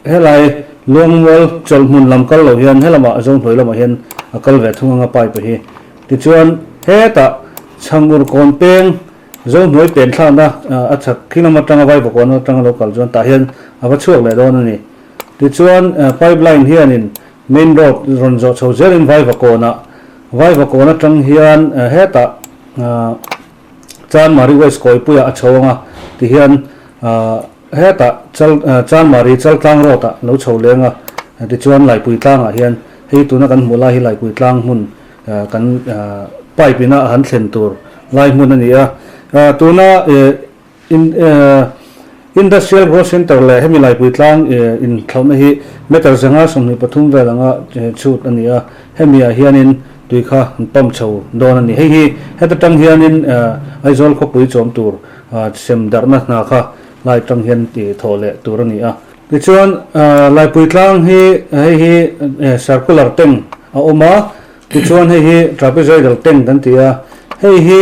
Helai Luangmual chawlhmun lam kal lo hian helamah Zohnuai lamah hian a kal ve thung anga pipe hi. Tichuan hetah Chhangur kawn peng Zohnuai pen thlakna a chhak khi lam atanga Vaivakawn atanga lo kal chuan tah hian a va chhuak leh dawn a ni. Tichuan pipe line hianin main road rawn zawh chho zelin Vaivakawnah Vaivakawn atang hian hetah Chanmari West Kawipuiah a chho anga tihian Hetah chal Chanmari Chaltlang road ah lo chho leng a, tichuan Laipui tlangah hian hei tuna kan hmuh lai hi Laipui tlang hmun kan pipe ina a han thlen tur lai hmun a ni a. Tuna Industrial Growth Centre leh hemi Laipui tlang inthlauhna hi meter zanga 23 vel anga chhut a ni a, hemi ah hianin tui kha an pump chho dawn a ni. Hei hi heta tang hianin Aizawl khawpui chawm tur Sem darhna hna kha lai tang hian tih thawh leh tur a ni a. Tichuan, Laipui tlang hi hei hi circular tank a awm a, tichuan hei hi trapezoidal tank kan ti a. Hei hi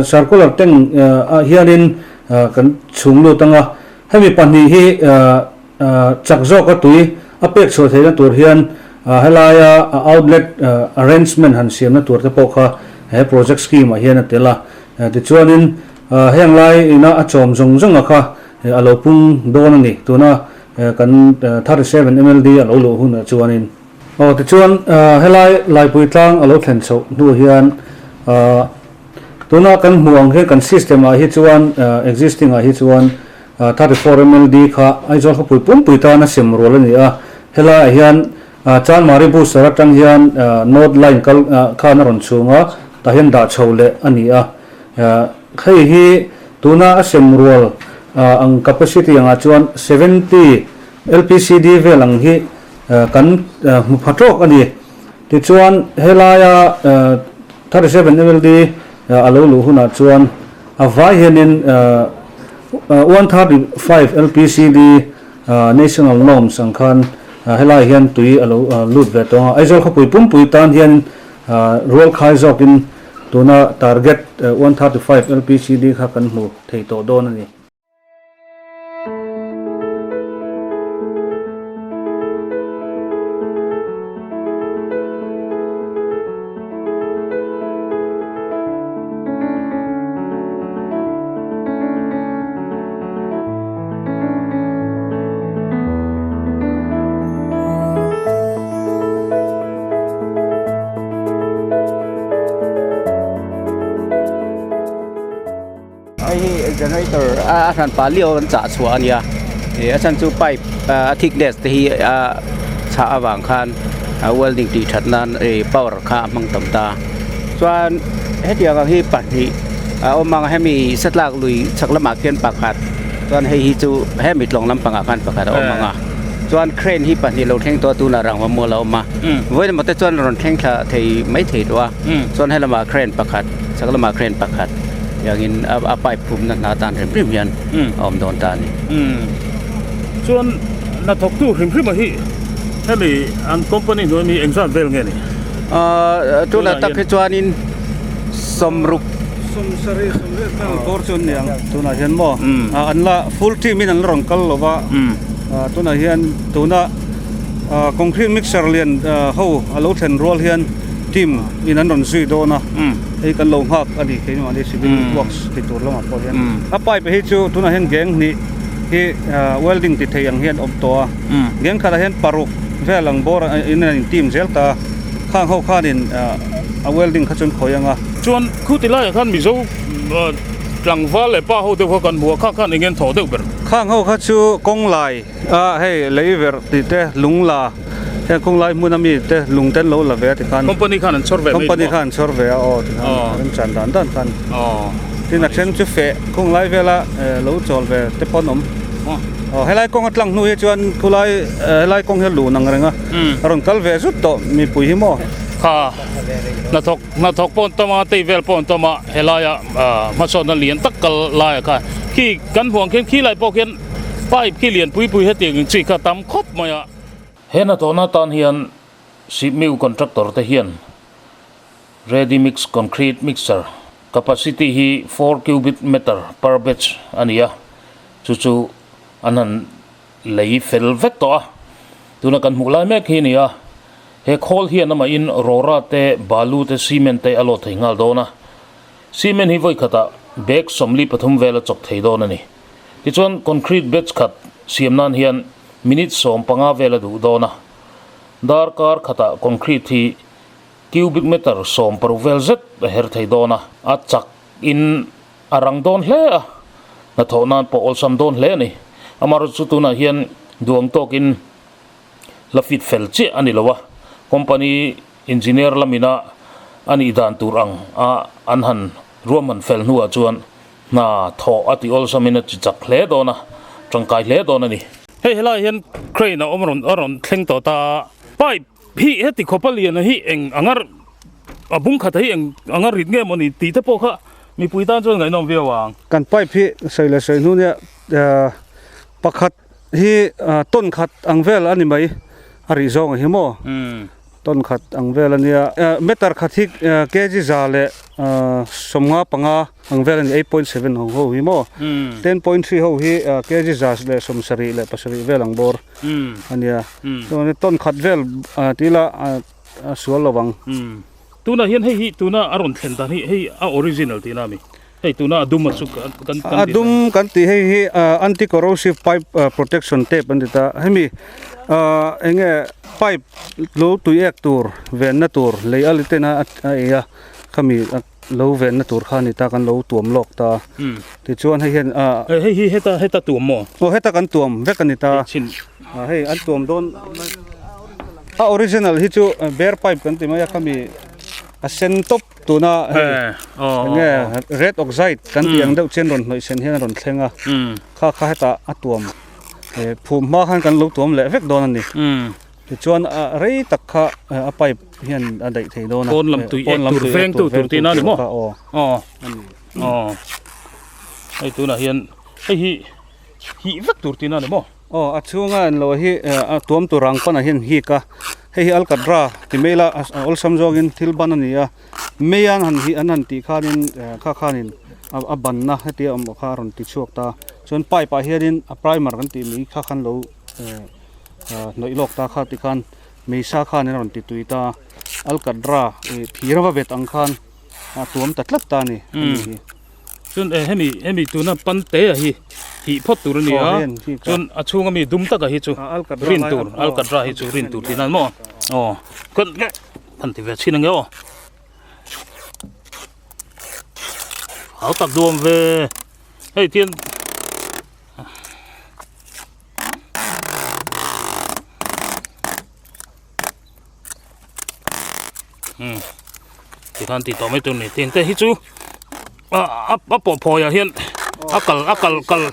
circular tank ah hianin kan chhung lut ang a, hemi pahnih hi chak zawka tui a pek chhuah theihna tur hian helaia outlet arrangement han siamna tur te pawh kha he project scheme ah hian a tel a. Tichuanin heng lai ina a chawm zawng zawng a kha a lo pung dawn a ni. Tuna kan 37 MLD a lo luh hunah chuanin. Aw tichuan helai Laipui tlang a lo thlen chhoh hnu hian tuna kan hmuh ang hian kan system ah hi chuan existing ah hi chuan 34 MLD kha Aizawl khawpui pumpui tan a sem rual a ni a. Helaiah hian Chanmari booster atang hian North line kal khan a rawn chhung a, tah hian dah chho leh a ni a. Hei hi tuna a sem rual ang capacity angah chuan 70 LPCD vel ang hi kan hmu pha tawk a ni. Tichuan helaia 37 MLD a lo luh hunah chuan a vai hianin 135 LPCD National norms ang khan helai hian tui a lo lut ve tawng a, Aizawl khawpui pumpui tan hian rual khai zawkin tuna target 135 LPCD kha kan hmu thei tawh dawn a ni. Contractor a hran pah liau an chah chhuah a nia ih a chhan chu pipe a thickness te hi a chhah avang khan a welding tih that nan ih power kha a hmang tam ta chuan hetiang ang hi pahnih a awm ang hemi satlak lui chhak lamah khian pakhat chuan hei hi chu hemi tlawng lampangah khan pakhat a awm ang a chuan crane hi pahnih lo thleng tawh a tunah rangva mual a awm a vawiin emaw te chuan rawn thleng thla thei mai thei tawh a chuan helamah crane pakhat chhak lamah crane pakhat. Tiangin a pipe phumna hna tan hrim hrim hian a awm dawn ta a ni. Chuan hnathawktu hrim hrim a hi hemi an company hnuai mi engzat vel nge ni? Tunah tak hi chuanin sawmruk. Sawmsarih sawmriat vel bawr chu an ni ang tunah hian maw an la full team in an la rawn kal lo va tunah hian tuna concrete mixer lian ho a lo thlen rual hian team in an rawn zui dawn a. Hei kan lo nghak a ni kei mahni civil works ti tur lamah pawh hian a pipe hi chu tunah hian geng hnih hi welding ti thei ang hian awm tawh a geng khatah hian paruk vel ang bawr in an intim zel ta a khang ho khanin a welding kha chuan khawi ang a. Chuan khuti laiah khan Mizo tlangval leh pa ho deuh kha kan hmu a khang khan eng nge an thawh deuh ber? Khang ho kha chu kawng lai A hei lei verh tih te lung la heng kawng lai hmun ami te lung te an lo la ve a tikhan Company khan an chhawr ve mai Company khan an chhawr ve a aw tikhan an chan dan dan khan tin a then chu feh kawng lai vela lo chawl ve te pawh an awm aw helai kawng a tlang hnu hi chuan khulai helai kawng hi a lun ang reng a a rawn kal ve zut tawh mipui hi maw. Kha hnathawk hnathawk pawh an tam a tei vel pawh an tam a helaia hmasawnna lian tak kal laiah khan khi kan hmuh ang khian khilai pawh khian Pipe khi lian pui pui hetiang in chi kha tam khawp mai a. He hnathawhna atan hian Sipmiu contractor te hian ready mix concrete mixer capacity hi 4 cubic meter per batch a ni a, chu chu an han lei fel vek tawh a. Tuna kan hmuh lai mek hi a ni a, he khawl hian amahin rora te, balu te, cement te a lawt thei nghal dawn a. Cement hi vawi khatah bag 43 vel a chawk thei dawn a ni. Tichuan concrete batch khat siam nan hian minute 15 vel a duh dawn a, darkar khatah concrete hi cubic meter 16 vel zet a her thei dawn a, a chak in a rang dawn hle a, hnathawh nan pawh awlsam dawn hle a ni. Amaherawhchu chu tunah hian duang tawkin la fit fel chiah a ni lo a, company engineer lamina a nih dan tur ang a an han ruahman fel hnuah chuan Hna thawh a tih awlsamin a chi chak hle dawn a, tangkai hle dawn a ni. Hei helaiah hian crane a awm rawn a rawn thleng tawh ta a, pipe hi heti khawpa lian a hi eng anga a bung khat a hi eng anga rit nge maw ni tih te pawh kha mipui tan chuan ngaihnawm viau ang. Kan pipe hi sawi leh sawi hnu nia pakhat hi tawn khat ang vel a ni mai a rih zawng a hi maw. Tawn khat ang vel a nia. Meter khat hi kg za leh 55 ang vel a ni, 8.7 ho ho hi maw. 10.3 ho hi kg za leh 77 vel ang bawr a nia. Chuan tawn khat vel ti ila a sual lo ang. Tunah hian hei hi tuna a rawn thlen dan hi hei a original tihna a mi? Hei tuna a dum a chu kan kan A dum kan tih hei hi anti corrosive pipe protection tape an ti ta. Hemi eng nge pipe lo tui ek tur venna tur lei a liten a a ei a khami lo venna tur kha a ni ta kan lo tuam lawk ta. Tichuan hei hian Hei hi heta heta tuam maw? Aw heta kan tuam vek a ni ta. Hei an tuam dawn a original hi chu bare pipe kan ti mai a khami a sen tawp. Tuna hei enge red oxide kan tih ang deuh chian rawn hnawih sen hian a rawn thleng a, kha kha hetah a tuam phum hma khan kan lo tuam leh vek dawn a ni. Tichuan a rei tak kha a pipe hian a daih thei dawn a. Pawn lam tui ek tur veng tu tur tihna a ni maw? Aw aw hei tunah hian hei hi hih vek tur tihna a ni maw? Aw a chhunga an lo hi a tuam tur ang panah hian hik a hei hi alkatra ti mai ila a awlsam zawngin thil ban a ni a mei an han hi an han tih khanin kha khanin a banna hetia awm kha a rawn ti chhuak ta chuan pipe ah hianin a primer kan tih mai kha khan lo hnawih lawk ta kha tikhan mei sa khanin a rawn ti tui ta alkatra ih thir a va vet ang khan a tuam ta tlat ta a ni ani hi. Chuan eh hemi hemi tuna pante a hi hih phawt tur a ni a chuan a chhunga mi dum taka hi chu rin tur alkatra hi chu rin tur tih nan maw aw kan kan ti ve chhin ange aw hau tak duam ve. Hei tian um tikhan tih tawh mai tur ni tiang te hi chu a a a pawh phawi ah hian a kal a kal kal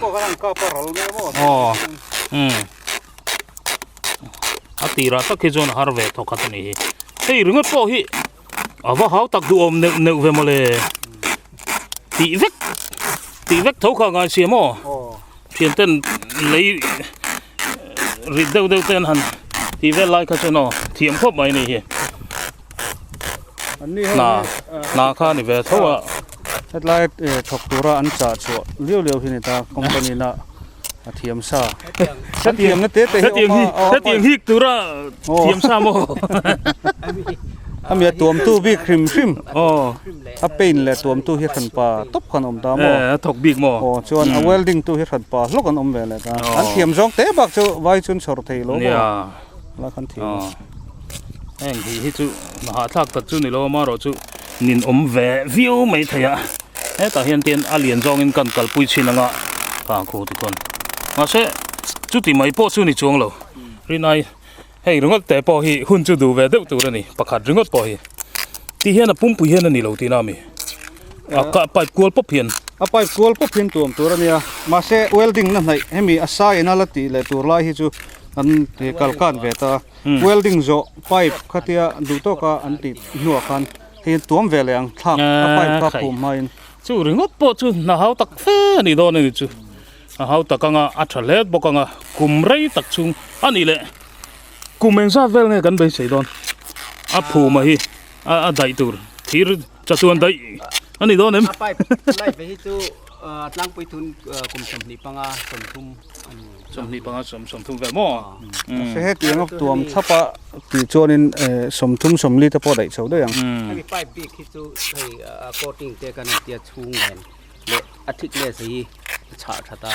aw um a tirah tak hi chuan a har ve thawk khat a nih hi hei ringawt pawh hi a va hau tak duhawm neuh neuh ve mawle tih vek tih vek tho kha a ngai si a maw thian ten lei rit deuh deuh te an han tih vel lai kha chuan aw thiam khawp mai a ni hi hna hna kha a ni ve tho a. Hetlai thawk tura an chah chhuah liau liau hi a ni ta company na a thiam sa hetiang na te te hi awm a hetiang hik tura thiam sa maw ami a tuam tu bik hrim hrim a paint leh tuam tu hi hran pa tawp khan awm ta maw a thawk bik maw aw chuan a welding tu hi hran pa hlawk an awm ve leh ta an thiam zawng te bak chu vai chuan chhawr thei lo maw la khan thiam heng hi hi chu hahthlak tak chu ni lo amaherawh chu nin awm ve viau mai thei a hetah hian tin a lian zawngin kan kalpui chhin anga ka khu ti khawn mahse chuti mai pawh chu ni chuang lo rinai hei ringawt te pawh hi hun chu duh ve deuh tur a ni pakhat ringawt pawh hi ti hian a pumpui hian a ni lo tihna a mi a ka pipe kual pawp hian a pipe kual pawp hian tuam tur a nia mahse welding na hnaih hemi a sai ina la tih leh tur lai hi chu an kal kan ve ta. Welding zawh pipe khatia duh tawka an tih hnuah khan hei an tuam ve leh ang thlak a pipe kha phum hmain. Chu ringawt pawh chu hna hau tak fe a nih dawn a ni chu. A hau tak anga a tha hlet bawk anga kum rei tak chhung a nih leh kum engzat vel nge kan beisei dawn a phum a hi a daih tur thir chatuan daih a ni dawn em? A pipe life hi chu tlangpui thun kum 25 30 a ni. 25 30 vel maw? Mahse hetiang a tuam thlap a tih chuanin 30 40 te pawh daih chho daih ang. Hemi pipe bik hi chu hei a coating te kan han tia chhung nen leh a thickness hi a chhah tha ta.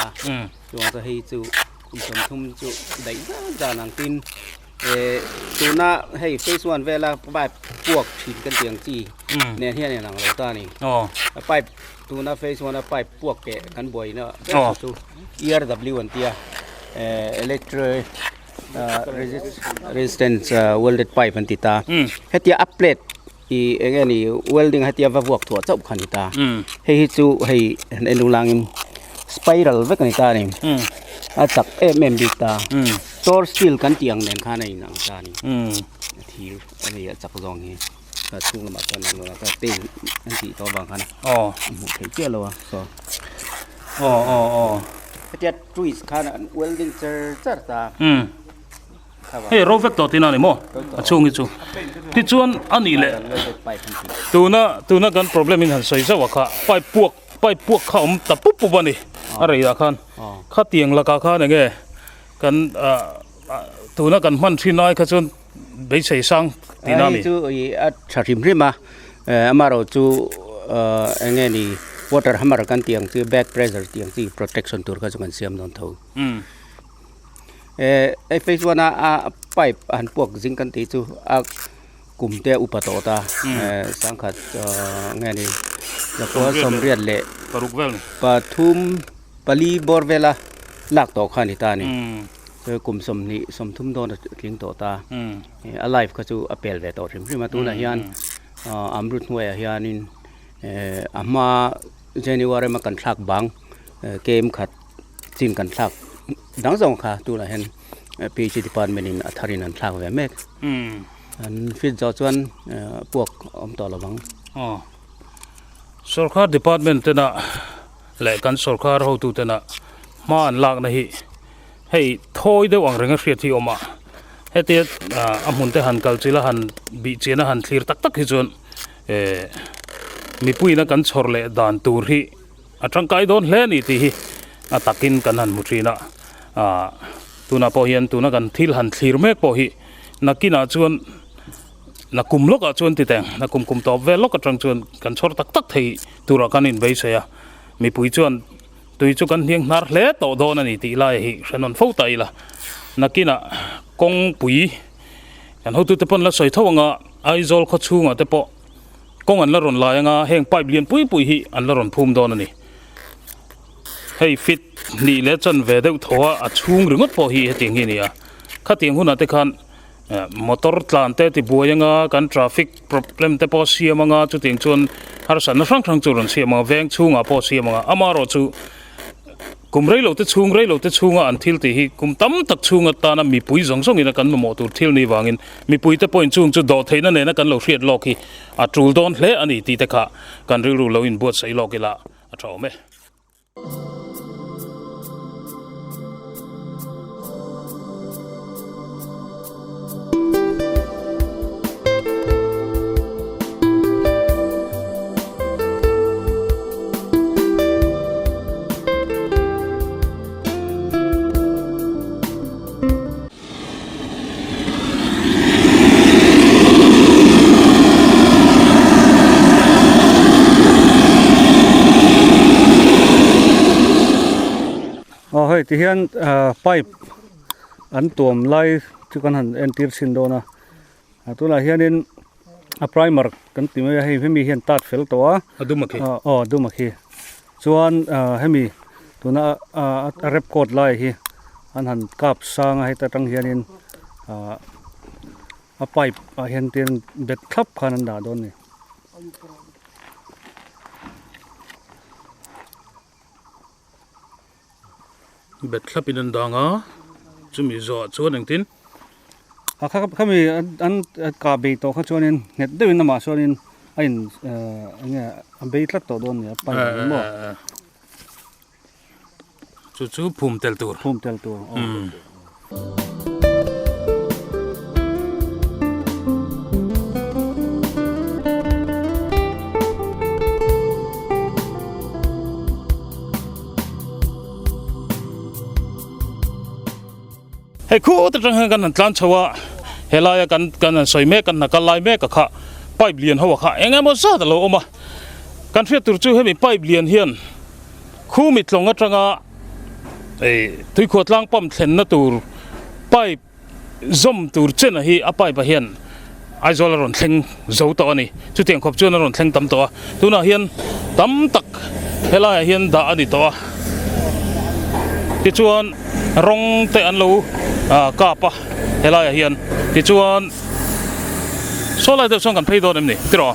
Chuang chu hei chu kum 30 chu daih zan zan ang tin tuna hei phase one vela pipe puak thin kan tih ang chi nen hian a inang lo ta a ni. A pipe Tuna phase one a pipe puak keh kan buaina ber chu ERW an tia electric resistance welded pipe an ti ta hetia a plate ih eng nge ni welding hetia va vuak thuah chauh kha a ni ta hei hi chu hei han en ulangin spiral vek a ni ta a ni a chak em em bik ta tor steel kan tih ang nen khan a inang ta a ni a thir a ni a chak zawng hi. A chhung lamah chuan ang lawng a paint an tih tawh avang khan a hmuh theih chiah lo a saw aw aw aw hetia twist khan an welding char char ta hei ro vek tawh tihna a ni maw a chhung hi chu tichuan a nih leh tuna tuna kan problem in han sawi zauh a kha pipe puak pipe puak kha awm ta pup pup a ni a rei ah khan khatiang lakah khan eng nge kan tuna kan hman thin lai kha chuan Beisei sang tihna a mi. Hei chu a tha hrim hrim a, amaherawh chu eng nge ni water hammer kan tih ang chi back pressure tih ang chi protection tur kha chu kan siam dawn tho. Hei phase one a pipe a han puak zing kan tih chu a kum te a upa tawh ta sangkhat nge ni zakua sawmriat leh pathum pali bawr vela lak tawh kha a ni ta a ni. Kum 20 30 dawn a tling tawh ta. A life kha chu a pel ve tawh hrim hrim a. Tunah hian Amrut hnuaiah hianin a hma January a kan thlak bang kem khat chin kan thlak dang zawng kha tunah hian PHE department in a tharin an thlak ve mek. An fit zawh chuan puak a awm tawh lovang. Sorkar department tena leh kan sorkar hotu tena hma an lakna hi Hei thawi deuh ang renga hriat hi a awm a, hetia a hmun te han kal chilh a han bih chian a han thlir tak tak hi chuan eh mipuiin a kan chhawr leh dan tur hi a tangkai dawn hle a ni tih hi a takin kan han hmu thin a, ah tunah pawh hian tuna kan thil han thlir mek pawh hi nakinah chuan nakum lawkah chuan ti teng nakum kum tawp vel lawk atang chuan kan chhawr tak tak thei turah kan inbeisei a, mipui chuan. Tui chu kan hniang hnar hle tawh dawn a ni tih lai hi hre nawn fo ta ila. Nakinah kawngpui kan hotute pawn la sawi tho anga Aizawl khaw chhungah te pawh kawng an la rawn lai anga heng pipe lian pui pui hi an la rawn phum dawn a ni. Hei feet hnih leh chanve deuh thaw a a chhung ringawt pawh hi hetiang hi a ni a. Khatiang hunah te khan motor tlan te tibuai anga kan traffic problem te pawh siam anga chutiang chuan harsatna hrang hrang chu rawn siam anga veng chhungah pawh siam anga amaherawhchu kum rei lo te chhung rei lo te chhunga an thil tih hi kum tam tak chhung atana mipui zawng zawngin a kan mamawh tur thil ni vangin mipui te pawhin chung chu dawh theihna nena kan lo hriat lawk hi a tul dawn hle a ni tih te kha kan rilru lo inbuatsaih lawk ila a tha awm e. Aw hei ti hian pipe an tuam lai chu kan han entir chhin dawn a a tunah hianin a primer kan ti mai a hei hemi hian tat fel tawh a a dum a khi aw a dum a khi chuan hemi tuna a rep coat lai hi an han kap sang a heta tang hianin ah a pipe ah hian tin bet thlap khan an dah dawn a ni. Bet thlap in an dang a chumi zawhah chuan engtin a kha khami an kah bei tawh kha chuanin nghet deuhin amah chuanin a in eng nge a bei tlat tawh dawn a ni a pipe ang maw. Chu chu phum tel tur. Phum tel tur. Hei khut atang hian kan han tlan chho a, helaia kan kan han sawi mek kan hna kal lai mek a kha pipe lian ho a kha eng emaw zat a lo awm a, kan hriat tur chu hemi pipe lian hian khumi tlawng atanga ei tuikhuah tlang pump thlenna tur pipe zawm tur chen a hi a pipe ah hian Aizawl a rawn thleng zo tawh a ni. Chutiang khawp chuan a rawn thleng tam tawh a, tunah hian tam tak helaiah hian dah a ni tawh a. Tichuan rawng te an lo kap a helaiah hian tichuan saw lai deuh chuan kan phei dawn em ni tiraw?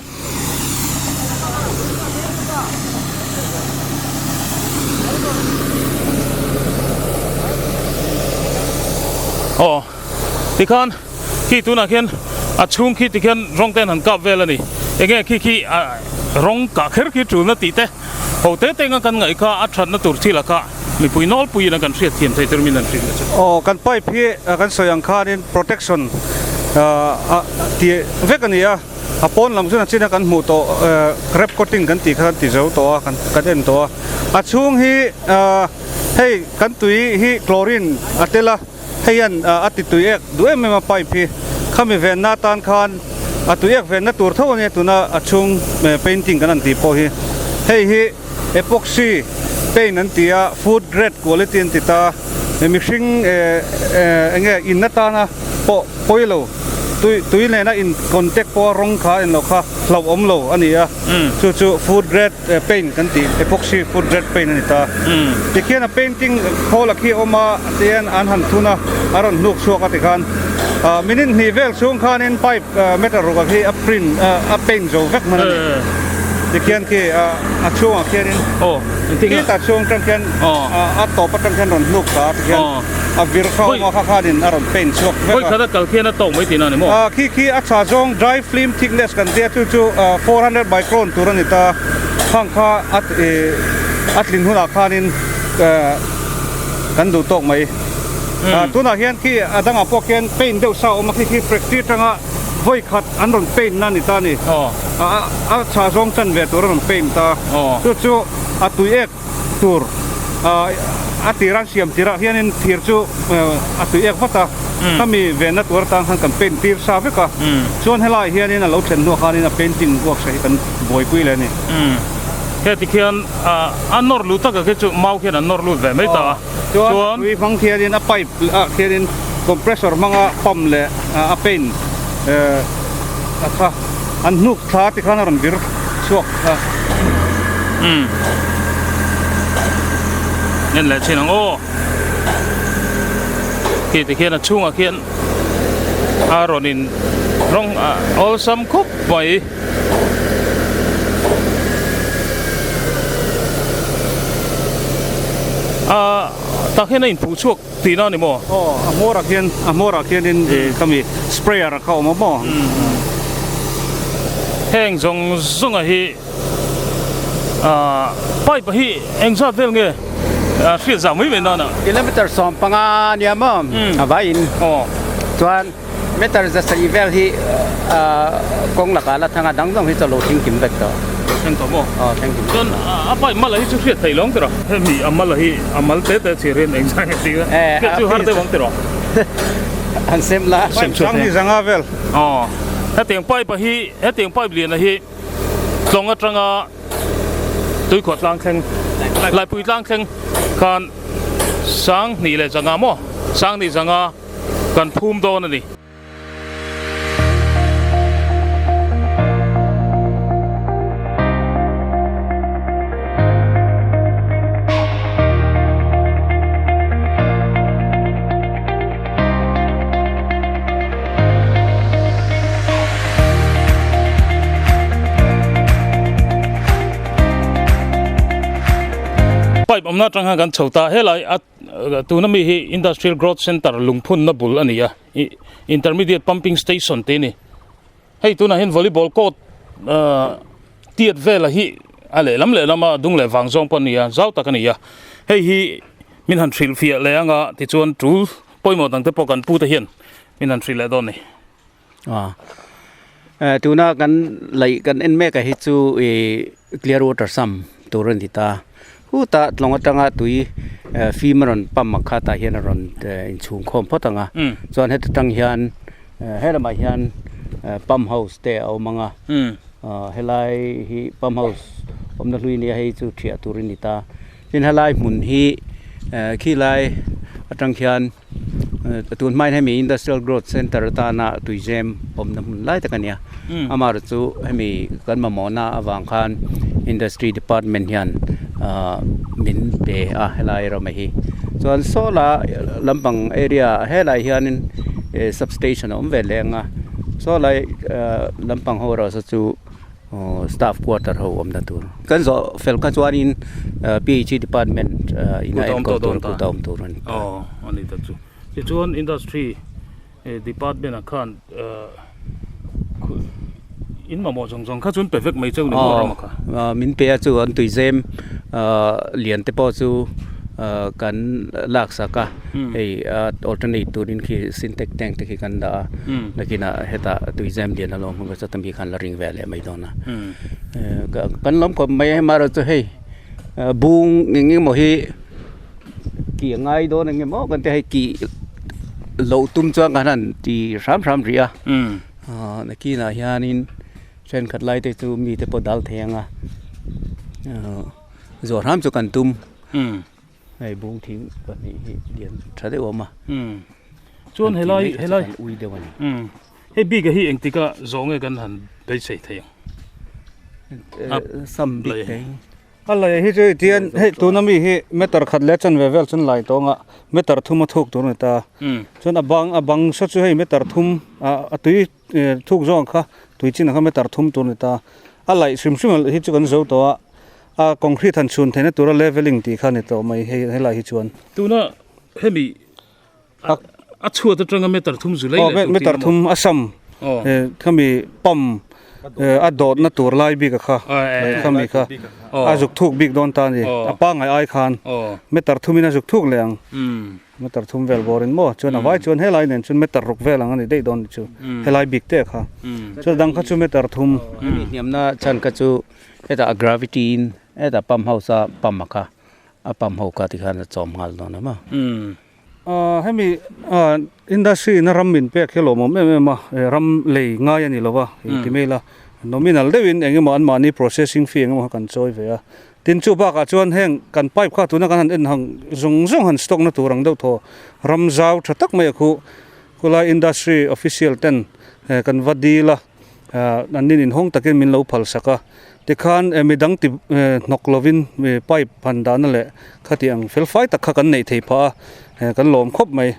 Aw tikhan khi tunah khian a chhung khi tikhian rawng te an han kap vel a ni enge khi khi rawng kah kher khi tulna tih te ho te te anga kan ngaih kha a thatna tur thil ah kha mipui nawlpuiin a kan hriat thiam thei tur min an hrilh na chu. Aw kan pipe hi kan sawi ang khanin protection tih vek a ni a. A pawn lam chuan a chin a kan hmuh tawh rep coating kan tih kha kan ti zo tawh a kan en tawh a. A chhung hi hei kan tui hi chlorine a tel a, hei hian a ti tui ek duh em em a pipe hi. Khami venna atan khan a tui ek venna tur tho a nia tuna a chhung painting kan han tih pawh hi. Hei hi epoxy paint an ti a, food grade quality an ti ta a, mihring eng nge in atana pawh pawi lo. Tui tui nena in contact pawha rawng kha en loh kha hlauhawm lo a ni a, chu chu food grade paint kan tih epoxy food grade paint a ni ta. Tikhian a painting khawl a khi a awm a tihian an han thun a, a rawn hnuk chhuak a tikhan minute hnih vel chhung khanin pipe meter ruk ah khi a print a paint zo vek hman a ni. Tikhian khi a chhungah khianin khitah chhung atang khian a tawp atang khian rawn hnuk ta tikhian. A vir kha awm a, kha khanin a rawn paint chhuak vek a. Vawi khat a kal khian a tawk mai tihna a ni maw? Ah, khi khi a tha zawng dry film thickness kan tia chu chu 400 micron tur a ni ta. Khang kha a a tlin hunah khanin kan duh tawk mai. Ah, tunah hian khi a dangah pawh khian paint deuh sa a awm a, khi khi factory atanga vawi khat an rawn paint na a ni ta a ni. A tha zawng chanve tur a rawn paint ta. Chu chu a tui ek. tur a tir an siam tirah hianin thir chu a tui ek vat a, khami venna tur atan khan kan paint tir sa vek a, chuan helaiah hianin a lo thlen hnuah khanin a painting works hi kan buaipui leh a ni. Heti tikhian a nawr lut taka khi chu mau khian an nawr lut ve mai ta a, chuan tui hmang khianin a pipe ah khianin compressor hmanga pump leh a paint a kha an hnuk thla tikhan a rawn vir chhuak a. En leh thin ang aw. Khi ti khian a chhungah khian a rawn in rawng a awlsam khawp mai. A tah khian a inphuh chhuak tihna a ni maw? Aw a hmawrah khian a hmawrah khianin ih khami sprayer kha a awm a maw? Heng zawng zawnga hi ah pipe hi engzat vel nge hriat zah mai mai nana? Kilometer 15 a nia maw a vaiin aw chuan Meter zasarih vel hi kawng lakah la thang a, dang zawng hi chu a lo thleng kim vek tawh. Lo thleng tawh maw? Aw, thleng kim vek. Chuan a pipe mala hi chu hriat theih lo ang tiraw? Hemi a mala hi a mal te te chhir hian eng zai nge tih hriat chu har deuh ang tiraw? An sem la. Pipe sang hi zanga vel. Aw, hetiang pipe a hi, hetiang pipe lian a hi tlawng atanga tuikhuah tlang thleng, Laipui tlang thleng khan 2 leh 5 maw? 2 5. kan phum dawn a ni. Pipe awmna atang hian kan chho ta helai a. Tuna mi hi Industrial Growth Centre lungphunna bul a ni a, Intermediate Pumping Station tih a ni. Hei tunah hian volleyball court tiat vela hi a lehlam lehlam a dung leh vang zawng pawh a ni a, zau tak a ni a. Hei hi min han hrilhfiah leh anga tichuan tul pawimawh dangte pawh kan pute hian min han hrilh leh dawn a ni. Tuna kan laih kan en mek ah hi chu ih clear water sump tur a ni ta hutah tlawng atanga tui fim a rawn pump ang kha tah hian a rawn inchhung khawm phawt ang a chuan heta tang hian helamah hian pump house te a awm ang a helai hi pump house awmna hlui nia hei chu thiah tur a ni ta tin helai hmun hi khilai atang khian. Tun hmain hemi Industrial Growth Centre atana tuizem awmna hmun lai tak a nia. Amaherawhchu chu hemi kan mamawhna avang khan Industry Department hian min pe a helai ram hi. Chuan saw la lampang area helai hianin substation a awm ve leh ang a, saw lai lampang ho erawh saw chu. Aw staff quarter ho awmna tur. Kan zawh fel kha chuanin PHE department ina enkawl tur kut a awm tur a ni ta. Aw a ni ta chu. Tichuan industry department ah khan in mamawh zawng zawng kha chu an pe vek mai cheu ni maw ram ah kha? Aw min pe a chu an tuizem lian te pawh chu kan lak sak a. Hei alternate turin khi sintex tank te khi kan dah a nakinah hetah tuizem lian a lo hmang a chuta mi khan la ring ve leh mai dawn a kan lawm khawp mai a hei chu hei bung eng emaw hi kih a ngai dawn eng emaw kan tia hei kih loh tum chuan kan han ti hram hram rih a nakinah hianin thenkhat lai te chu mite pawh dal thei ang a zawh hram chu kan tum. Hei bung thing pahnih hi lian tha deuh a awm a. Chuan helai helai ui deuh a ni. Hei bik a hi engtik a zawh nge kan han beisei thei ang. Sam bik te hi. A lei hi chu tian hei tuna mi hi meter khat leh chanve vel chuan lai tawng a meter thum a thuk tur a ni ta. Chuan a bang a bang saw chu hei meter thum a tui thuk zawng kha tui chin ang kha meter thum tur a ni ta. A laih hrim hrim hi chu kan zo tawh a. A concrete han chhun theihna tura leveling tih kha a ni tawh mai hei helai hi chuan. Tuna hemi a chhuat atanga meter thum zu lei leh tur meter thum a sam khami pump a dawtna tur lai bik a kha khami kha a zuk thuk bik dawn ta a ni a pangngai ai khan meter thumin a zuk thuk leh ang meter thum vel bawrin maw chuan a vai chuan helai nen chuan meter ruk vel ang a ni daih dawn chu helai bik te kha chuan dang kha chu meter thum hemi hniamna chhan kha chu Hetah a gravity in hetah pump house a pump a kha a pump ho kha tikhan a chawm nghal dawn a maw. Hemi industry in a ram min pek hi a lawmawm em em a, ram lei ngai a ni lo va ti mai ila nominal deuhin eng emaw anmahni processing fee eng emaw kha kan chawi ve a. Tin chu bakah chuan heng kan pipe kha tuna kan han en hang zawng zawng han stock na tur ang deuh thaw ram zau tha tak mai a khu khulai industry official ten kan va dil a. An nin inhawng takin min lo phal sak a. Tikhan midang ti hnawk lovin pipe han dahna leh khati ang fel fai tak kha kan neih theih phah a, kan lawm khawp mai.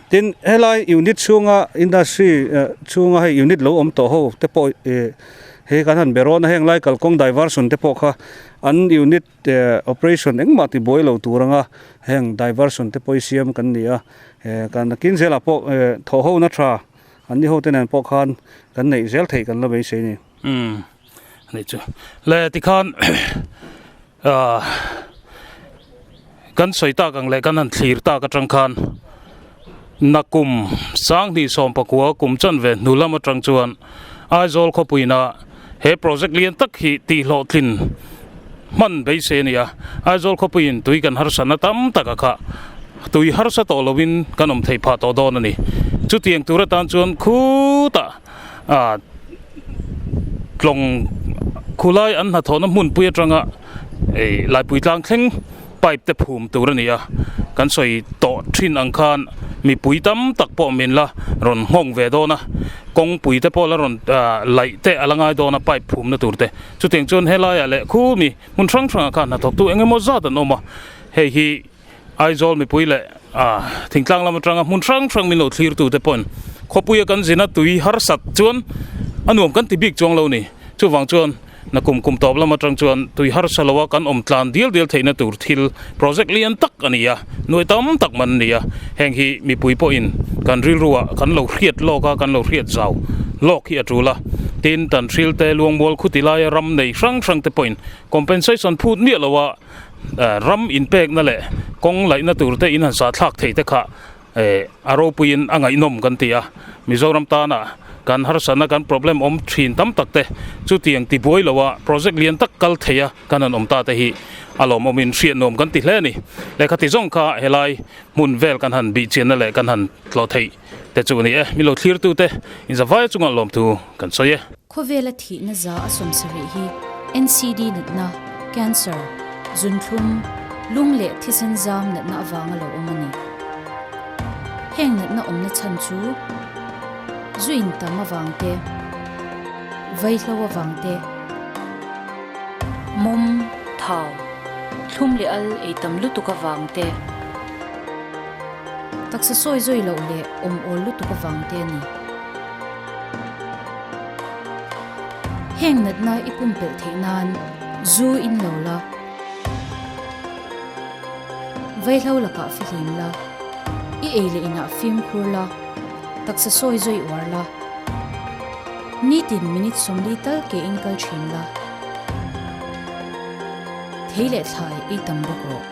Tin, helai unit chhunga industry chhunga hei unit lo awm tawh ho te pawh hei kan han be rawn a, heng lai kalkawng diversion te pawh kha an unit operation engmah ti buai lo tur anga heng diversion te pawh hi siam kan ni a, kan nakin zelah pawh thawh hona tha an ni ho te nen pawh khan kan neih zel theih kan la beisei a ni. Umm ani chu le tikhan ah kan sawi tak ang leh kan han thlir tak atang khan nakum sanghnih sawmpakua kum chanve hnu lam atang chuan Aizawl khawpuina he project lian tak hi tihhlawhtlin hman beisei a ni a, Aizawl khawpuiin tui kan harsatna tam tak a khah tui harsa tawh lovin kan awm theih phah tawh dawn a ni. Chutiang tur atan chuan khutah ah tlawng khulai an hnathawhna hmunpui atanga ih laipui tlang thleng pipe te phum tur a ni a, kan sawi tawh thin ang khan mipui tam tak pawh min la rawn nghawng ve dawn a, kawngpui te pawh la rawn ah laih te a la ngai dawn a pipe phumna tur te, chutiang chuan helaiah leh khu mi hmun hrang hrangah khan hnathawktu eng emaw zat an awm a, hei hi Aizawl mipui leh ah thingtlang lam atanga hmun hrang hrang min lo thlir tu te pawhin khawpuia kan zin a tui harsat chuan a nuam kan ti bik chuang lo ni. Chuvang chuan nakum kum tawp lam atang chuan tui harsa lo a kan awm tlan dial dial theihna tur thil project lian tak a ni a, nuai tam tak man a ni a. Heng hi mipui pawhin kan rilru ah kan lo hriat lawk a, kan lo hriat zau lawk hi a tul a. Tin, Tanhril te, Luangmual khuti laia ram nei hrang hrang te pawhin compensation phut miah lo a, Ram inpekna leh kawng laihna tur te in han sah thlak thei te kha a ropuiin a ngaihnawm kan ti a, Mizoram tana kan harsatna kan problem awm thin tam tak te chutiang ti buai lo a project lian tak kal thei a kan han awm ta te hi a lawmawmin hriatnuam kan ti hle a ni. Lehkha ti zawng kha helai hmun vel kan han bihchianna leh kan han tlawh theih te chu a ni e. Milo thlirtute inzavai chunga lawmthu kan sawi e. Khawvela thihna za a 70 hi NCD natna, cancer, zunthlum, lung leh thisen zam natna avanga lo awm a ni. Heng natna awmna chhan chu zu in tam avang te, vaihlo avang te, mawm, thau, thlum leh al ei tam lutuk avang te, taksa sawi zawi loh leh awm awl lutuk avang te a ni. Heng natna i pumpelh theih nan zu in lo la, vaihlo lakah fihlim la, i ei leh inah fimkhur la, taksa sawi zawi uar la, nitin minute 40 tal ke in kal thin la, thei leh thlai ei tam bawk rawh.